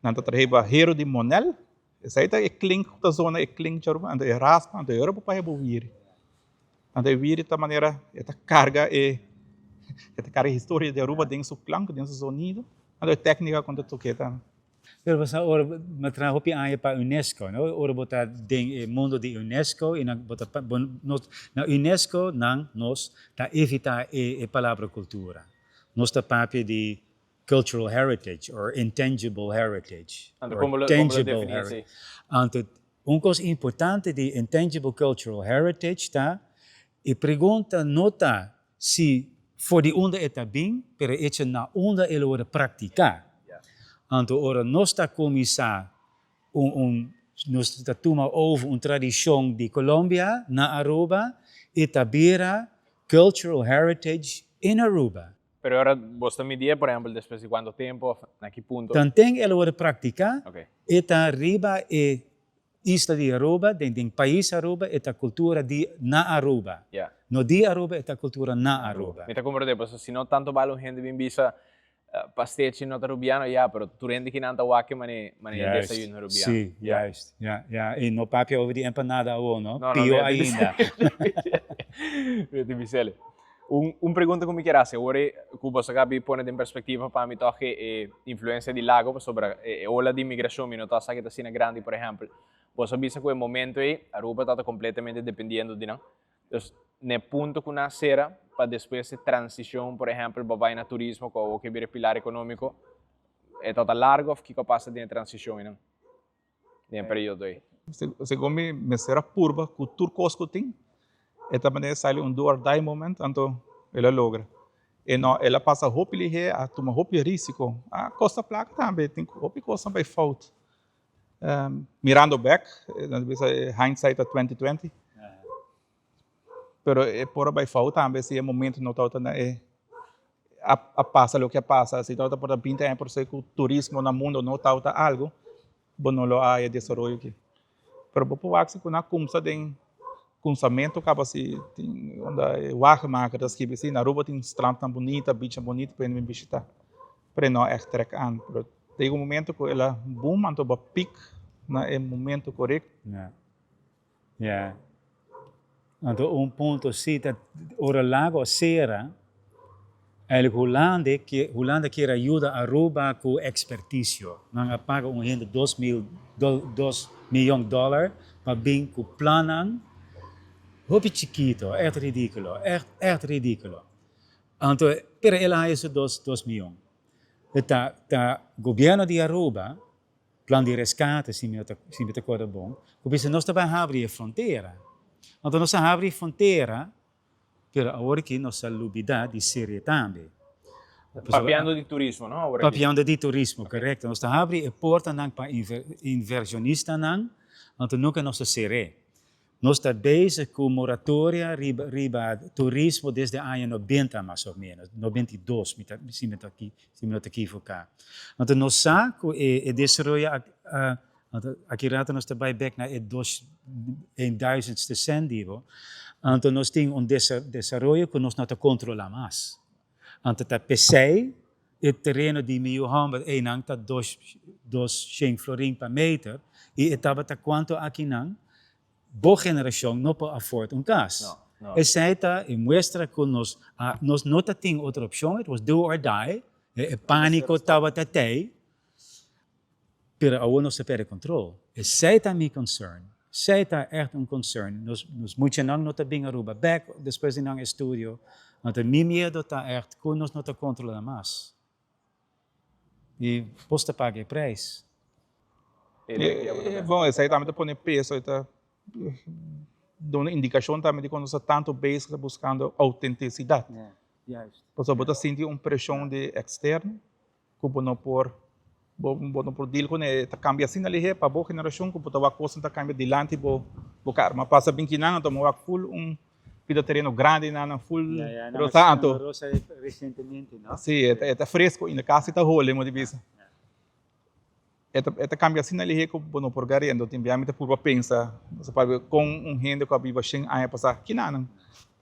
Nan ta traha e hero di monel, esei ta e klink ku ta zona e klink djaruba, anto e raspa, anto e ora bo paha bo wiri. Anto e wiri ta manera e ta karga e e ta karga e historia di Aruba den su klank, den su zonido, anto e teknika kon ta tok'é tambe. Pero bo sa ora mi a traha hopi aña pa UNESCO, no? Ora bo ta den e mundo di UNESCO i nan bo ta bo nos na UNESCO nan nos ta evitá e e palabra kultura. Nos ta papia di cultural heritage or intangible heritage. Anto kon bo lo defini esei? Anto un kos importante di intangible cultural heritage ta e pregunta no ta si for di unda e ta bin pero e echo na unda e lo worde praktiká. Anto ora nos ta kuminsá un un nos ta tuma over un tradishon di Colombia na Aruba e ta bira cultural heritage in Aruba. Pero ora bo ta midié, por ehempel, despues di cuanto tempo of na ki punto? Tanten el a worde practica, e ta riba e isla di Aruba, den den pais Aruba, e ta cultura di na Aruba. No di Aruba, e ta cultura na Aruba. Mi ta comprende, pasobra si no tanto bal un hende bin bisa pastechi no ta Rubiano, ya, pero tur hende kinan ta wak e mane mane e desayuno Rubiano. Si, juist. Ya, ya. Y no papia over di empanada awor, no? Pio ainda. Mi ta bisele. Un pregunta ku mi kier hasi awor e ku boso a kabi pone den perspektiva pa mi tòg e influensia di lago pasobra e ola di imigrashon mi no ta sa ke ta asina grandi por ehèmpel boso a bisa ku e momento ei Aruba tabata kompletamente dependiendo di nan dus na e punto ku nan a sera pa despues e transishon por ehèmpel pa bai na turismo ku awor ke bira e pilar ekonómiko e tabata largo òf kiko a pasa den e transishon einan den e periodo ei? Segun mi mester a purba ku tur kos ku tin, e ta manera sali un do or die moment, anto el a logra. E no, el a pasa hopi lihé, a tuma hopi risiko, a kosta plaka tambe, tin hopi kosnan bai fout. Mirando bek, nan ta bisa hindsight ta 20/20, pero e por a bai fout tambe si e momento no tabata na e a pasa loke a pasa, si tabata por ta 20 aña por esei ku turismo na mundo no tabata algo, bo no lo a haya desaroyo aki. Pero bo por wak si ku nan a kumsa den kumsamentu kaba si tin unda e wagenmaker ta skibi si na Aruba tin strandnan bunita, beachnan bunita pa hende bin bishita. Pero e no a ègt trèk an. Pero ta yega un momento ku el a boom anto bo a pik na e momento korekto. Ja. Ja. Anto un punto si ta ora Lago a sera, eigenlijk Hulanda ke Hulanda kier a yuda Aruba ku ekspertisio. Nan a paga un hende 2000 2 miyon dollar pa bin ku plannan hopi chikito, ègt ridíkulo, ègt ègt ridíkulo. Anto pero el a haya su 2 miyon. Ta ta gobierno di Aruba, plan di rescate, si mi ta acorda bon, cu bisa nos ta bay habri e frontera. Anto nos a habri e frontera, pero awor aki nos a lubida di cera tambe. Papiando di turismo, no? Awor aki. Papiando di turismo, correcto. Nos ta habri e portanan pa inversionistanan, anto nunca nos a cera. Nos ta bezig cu moratoria riba turismo desde aña 90 mas o menos, 92 si mi no ta equivoca. Anto nos sa cu e desaroyo, anto aki rato nos ta bay bek na e dos eenduizendste cent digo, anto nos tin un desaroyo cu nos no ta controla mas. Anto ta pesey e tereno di mi yu homber einan ta 200 florin pa meter y e tabata cuanto akinan, bo generacion no por afford un cas. No, no. Esey ta e muestra cu nos no ta tin otro opcion, it was do or die, e panico tabata tey, pero awor nos a perde control. Esey ta mi concern. Esey ta echt un concern. Nos muchanan no ta bin Aruba bek despues di nan estudio. Anto mi miedo ta echt cu nos no ta controla mas. Y bo ta paga e prijs. Bon, esey tambe ta pone peso, ta duna indicacion tambe di cu nos ta tanto bezig ta buscando autenticidad. Pasobra bo ta sinti un presion di externo cu bo no por deal cu ne, ta cambia asina lihe pa bo generacion cu bo ta wak cosnan ta cambia dilanti bo cara. Ma pasa binkinan anto mi wak full un pida tereno grandi nan full rosa anto. Rosa recientemente, no? Si, e ta fresco ainda, casi ta hole mo di bisa. E ta cambia asina lihe cu bo no por gari, anto tin bia mi ta purba pensa, papia con un hende cu a biba 100 aña pasa kinanan,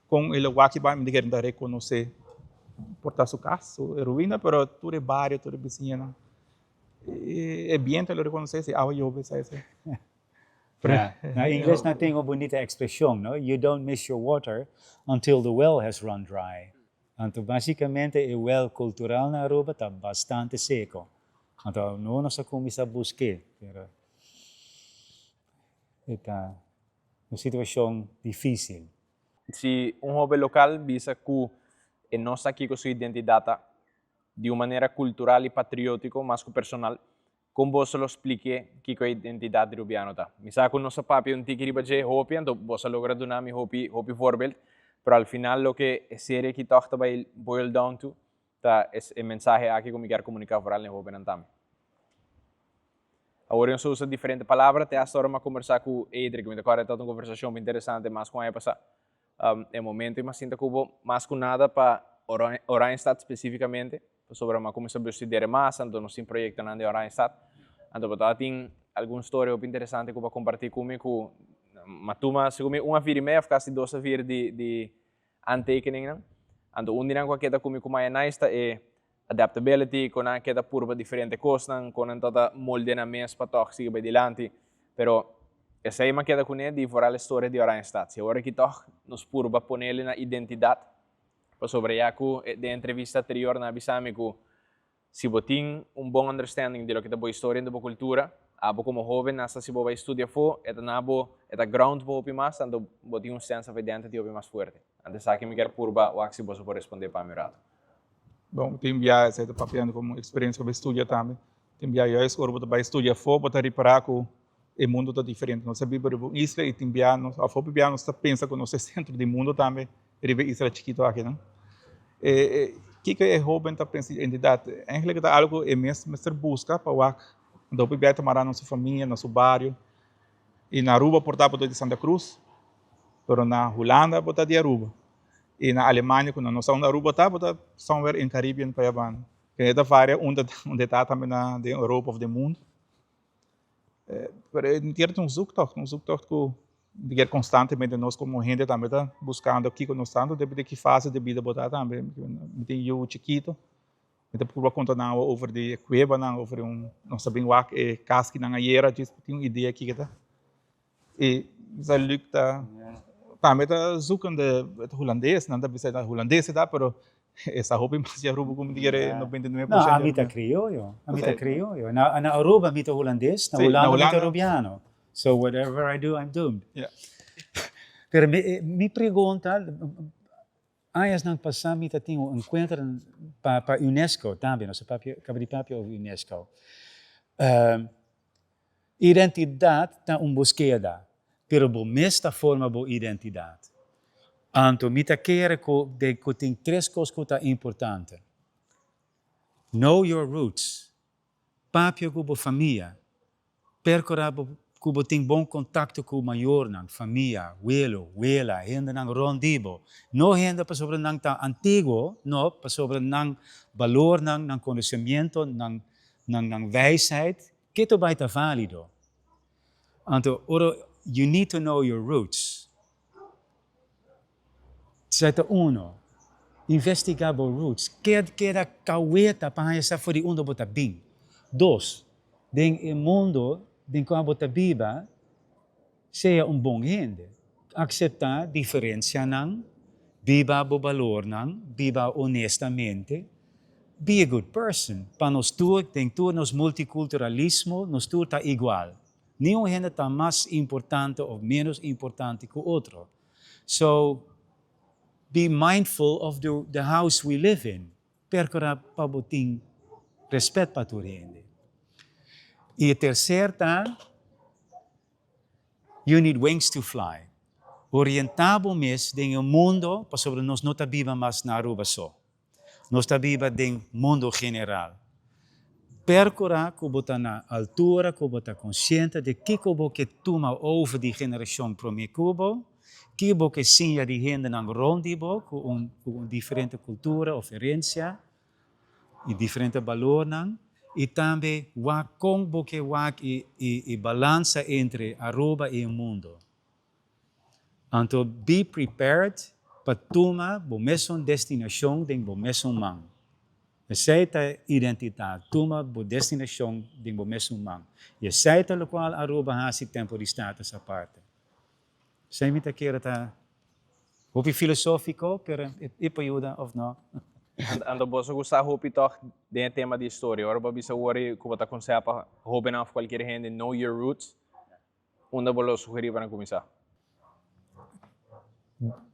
con el a wak bai mi ta kere ta reconoce por ta su cas, su ruina, pero tur e bario, tur e bisiñanan, e biento lo reconoce si awa yobe sa esey. Ja, na ingles nan tin un bunita expresion, no? "You don't miss your water until the well has run dry." Anto basicamente e well cultural na Aruba ta bastante seco. Anto no nos a cuminsa busque, pero e ta un situacion dificil. Si un hoben local bisa cu e no sa kico su identidad ta, di un manera cultural y patriotico mas cu personal, con boso lo splique kico e identidad rubiano ta? Mi sa cu nos a papia un tiki riba dje hopi, anto boso a logra duna mi hopi, hopi voorbeeld, pero al final loke e serie aki toch ta bay boil down to ta e mensahe aki cu mi kier comunica vooral na e hobennan tambe. Awor nos a usa diferente palabra, te hasta ora mi a conversa cu Edric, mi ta corda e tabata un conversacion hopi interesante mas cu aña pasa. E momento mi a sinta cu bo mas cu nada pa Oranjestad specificamente, pasobra mi a cuminsa bestudera mas, anto nos tin proyectonan di Oranjestad, anto bo tabatin algun storia hopi interesante cu bo a comparti cu mi cu mi a tuma segun mi un a vir y medio of casi dos a vir di aantekeningnan. Anto un di nan cu a keda cu mi cu maya nice ta e adaptability, con nan a keda purba diferente cosnan, con nan tabata moldea nan mes pa tog sigui bay dilanti. Pero esey mi a keda cune di vooral e storia di Oranjestad. Si awor aki tog nos purba ponele na identidad, pasobra ya cu den entrevista anterior nan a bisa mi cu si bo tin un bon understanding di loke ta bo historia en bo cultura, abo como hoben hasta si bo bay studia afo, e ta na bo, e ta ground bo hopi mas, anto bo tin un sense of identity hopi mas fuerte. Anto esaki mi kier purba wak si boso por responde pa mi un rato. Bon, tin bia esei ta papiando como experiencia cu bo studia tambe. Tin bia juist ora bo ta bay studia afo bo ta ripara cu e mundo ta diferente. Nos a biba riba un isla y tin bia nos, of hopi bia nos ta pensa cu nos ta e centro di mundo tambe riba e isla chikito aki nan. Kiko e hoben ta pensa di identidad? Eigenlijk ta algo cu e mes mester busca pa wak. Anto hopi bia ta mara na su famia, na su bario. Y na Aruba por ta bo ta di Santa Cruz, pero na Hulanda bo ta di Aruba. Y na Alemania cu no sa unda Aruba ta, bo ta somewhere in Caribbean pa yabanda. E ta varia unda unda e ta tambe na den Europa of den mundo. Pero e kier ta un zoektocht, un zoektocht ku di kier konstantemente nos komo hende tambe ta buskando kiko nos ta, anto depende ki fase di bida bo ta tambe. Mi tin yu chikito, mi ta purba konta nan awe over di e kuebanan, over di un, nos ta bin wak e kas ki nan a yera djis pa tin un idea kiko ta. I sa Luc ta tambe ta zoekende het Hulandes, nan ta bisa ta Hulandes e ta, pero e sa hopi mas di Aruba ku mi ta kere 99%. No, ami ta krioyo, ami ta krioyo. Na na Aruba mi ta Hulandes, na Hulanda mi ta Arubiano. So whatever I do, I'm doomed. Pero mi mi pregunta, añasnan pasá mi ta tin un enkuentro pa pa UNESCO tambe, nos a papia, kaba di papia over UNESCO. Identidat ta un buskeda, pero bo mes ta forma bo identidat. Anto mi ta kere ku den ku tin tres kos ku ta importante. Know your roots, papia ku bo famia, perkura bo ku bo tin bon kontakto ku mayornan, famia, welo, wela, hendenan rònt di bo. No hende pasobra nan ta antiguo, no, pasobra nan balornan, nan konosemiento, nan nan wijsheid Ke bai ta válido. Anto ora you need to know your roots. Esei ta uno. Investigá bo roots. Keda kaweta pa haña sa for di unda bo ta bin. Dos, den e mundo den kua bo ta biba, sea un bon hende. Akseptá diferensianan, biba bo balornan, biba honestamente. Be a good person. Pa nos tur, den tur nos multiculturalismo, nos tur ta igual. Niun hende ta mas importante of menos importante cu otro. So, be mindful of the the house we live in. Percura pa bo tin respet pa tur hende. Y e tercer ta, You need wings to fly. Orienta bo mes den e mundo pasobra nos no ta biba mas na Aruba so. Nos ta biba den mundo general. Percura cu bo ta na altura, cu bo ta consciente di kico bo ke tuma over di generacion prome cu bo, ki bo ke siña di hendenan rond di bo cu un cu un diferente cultura of herencia y diferente balornan y tambe wak con bo ke wak e e balansa entre Aruba y e mundo. Anto be prepared pa tuma bo mesun destinashon den bo mesun man. Esei ta identidat, tuma bo destinashon den bo mesun man. I esei ta lokual Aruba hasi tempu di Status Aparte. Esei mi ta kere ta hopi filosófiko, pero e por yuda òf no. Anto boso gusta hopi tòg den e tema di historia. Ora bo a bisa awor ku bo ta konsehá pa hóbennan òf kualkier hende know your roots, Unda bo lo sugerí pa nan kuminsá?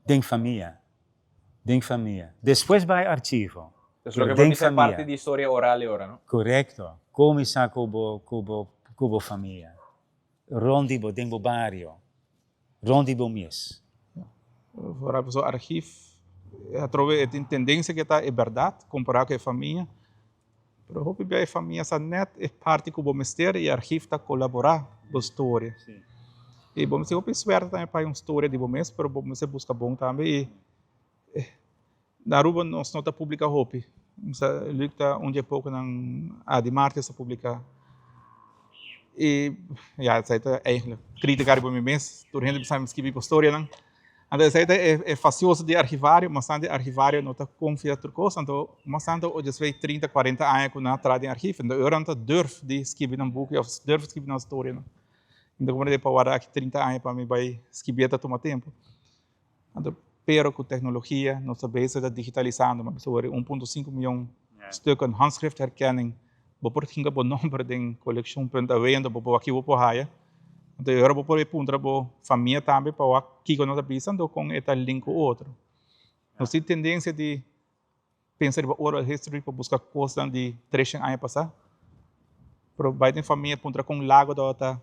Den famia. Den famia. Despues bai archivo. Pues loke bo bisa e parti di historia oral e ora, no? Korekto. Kuminsá ku bo, ku bo, ku bo famia. Rond di bo, den bo bario. Rond di bo mes. Vooral pasobra archief atrobe e tin tendensia ke ta e bèrdat kompará ku e famia. Pero hopi bia e famia sa net e parti ku bo mester i archief ta kolaborá bo storia. I bo mester hopi suerte tambe pa hay un storia di bo mes, pero bo mester buska bon tambe i na Aruba nos no ta publica hopi. Luc ta un di e poconan Adi Martes ta publica i ya esei ta eigenlijk critica riba mi mes, tur hende bisa mi skibi bo storianan. Anto esei ta e fasioso di archivario, mas tantu e archivario no ta konfia tur kos, anto mas tantu o despues di trinta, kuarenta aña ku nan a traha den archief, anto e ora nan ta durf di skibi nan buki òf durf di skibi nan storianan. Mi ta komprende pa warda aki trinta aña pa mi bai skibié ta tuma tempu. Anto pero ku teknologia nos ta bezig ta digitalisando, mi a bisa wor 1.5 mion stukken handschriftherkenning Bo por hinka bo nomber den coleccion punt awe anto bo por wak kico bo por haya. Anto e ora bo por puntra bo famia tambe pa wak kico nan ta bisa anto con e ta link cu otro. Nos tin tendencia di pensa riba oral history pa busca cosnan di treshen aña pasa, pero bai den famia puntra con lago tabata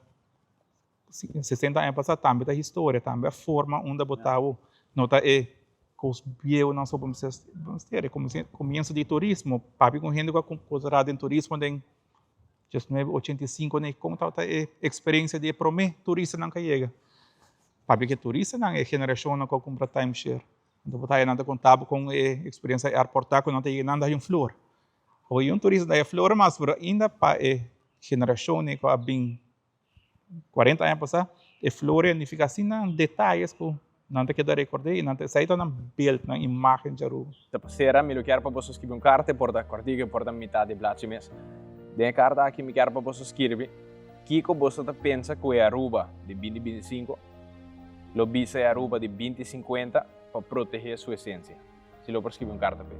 60 aña pasá tambe ta historia, tambe a forma unda bo ta awo. No ta e kos bieunan so bo mester mester. E komienso di turismo, papia ku hende ku a konsiderá den turismo den 1985 nei kon tabata e eksperensia di e promé turistanan ku a yega. Papia ku e turistanan, e generashonnan ku a kumpra timeshare. Anto bo ta haña nan ta konta bo kon e eksperensia airport ta ku nan ta yega nan ta haña un flor. Hoy un turista ta haña flor mas, pero ainda pa e generashonnan ku a bin. 40 aña pasá, e flor a nifiká asina detayes ku nan ta keda rekord'é i nan ta esei ta nan beeld, nan imágen dje Aruba. Ta pa sera, mi lo kier pa boso skirbi un karta, e por ta kòrtiku, e por ta mitá di blachi mes. Den e karta aki mi kier pa boso skirbi kiko boso ta pensa ku e Aruba di binti 25 lo bisa e Aruba di 2050 pa protehé su esensia. Si lo por skirbi un karta p'e.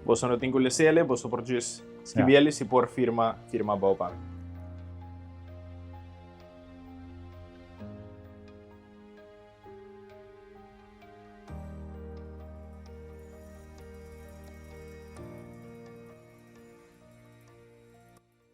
Boso no tin ku les'el, boso por djis skirbiel i si por firma, firma abou pa mi.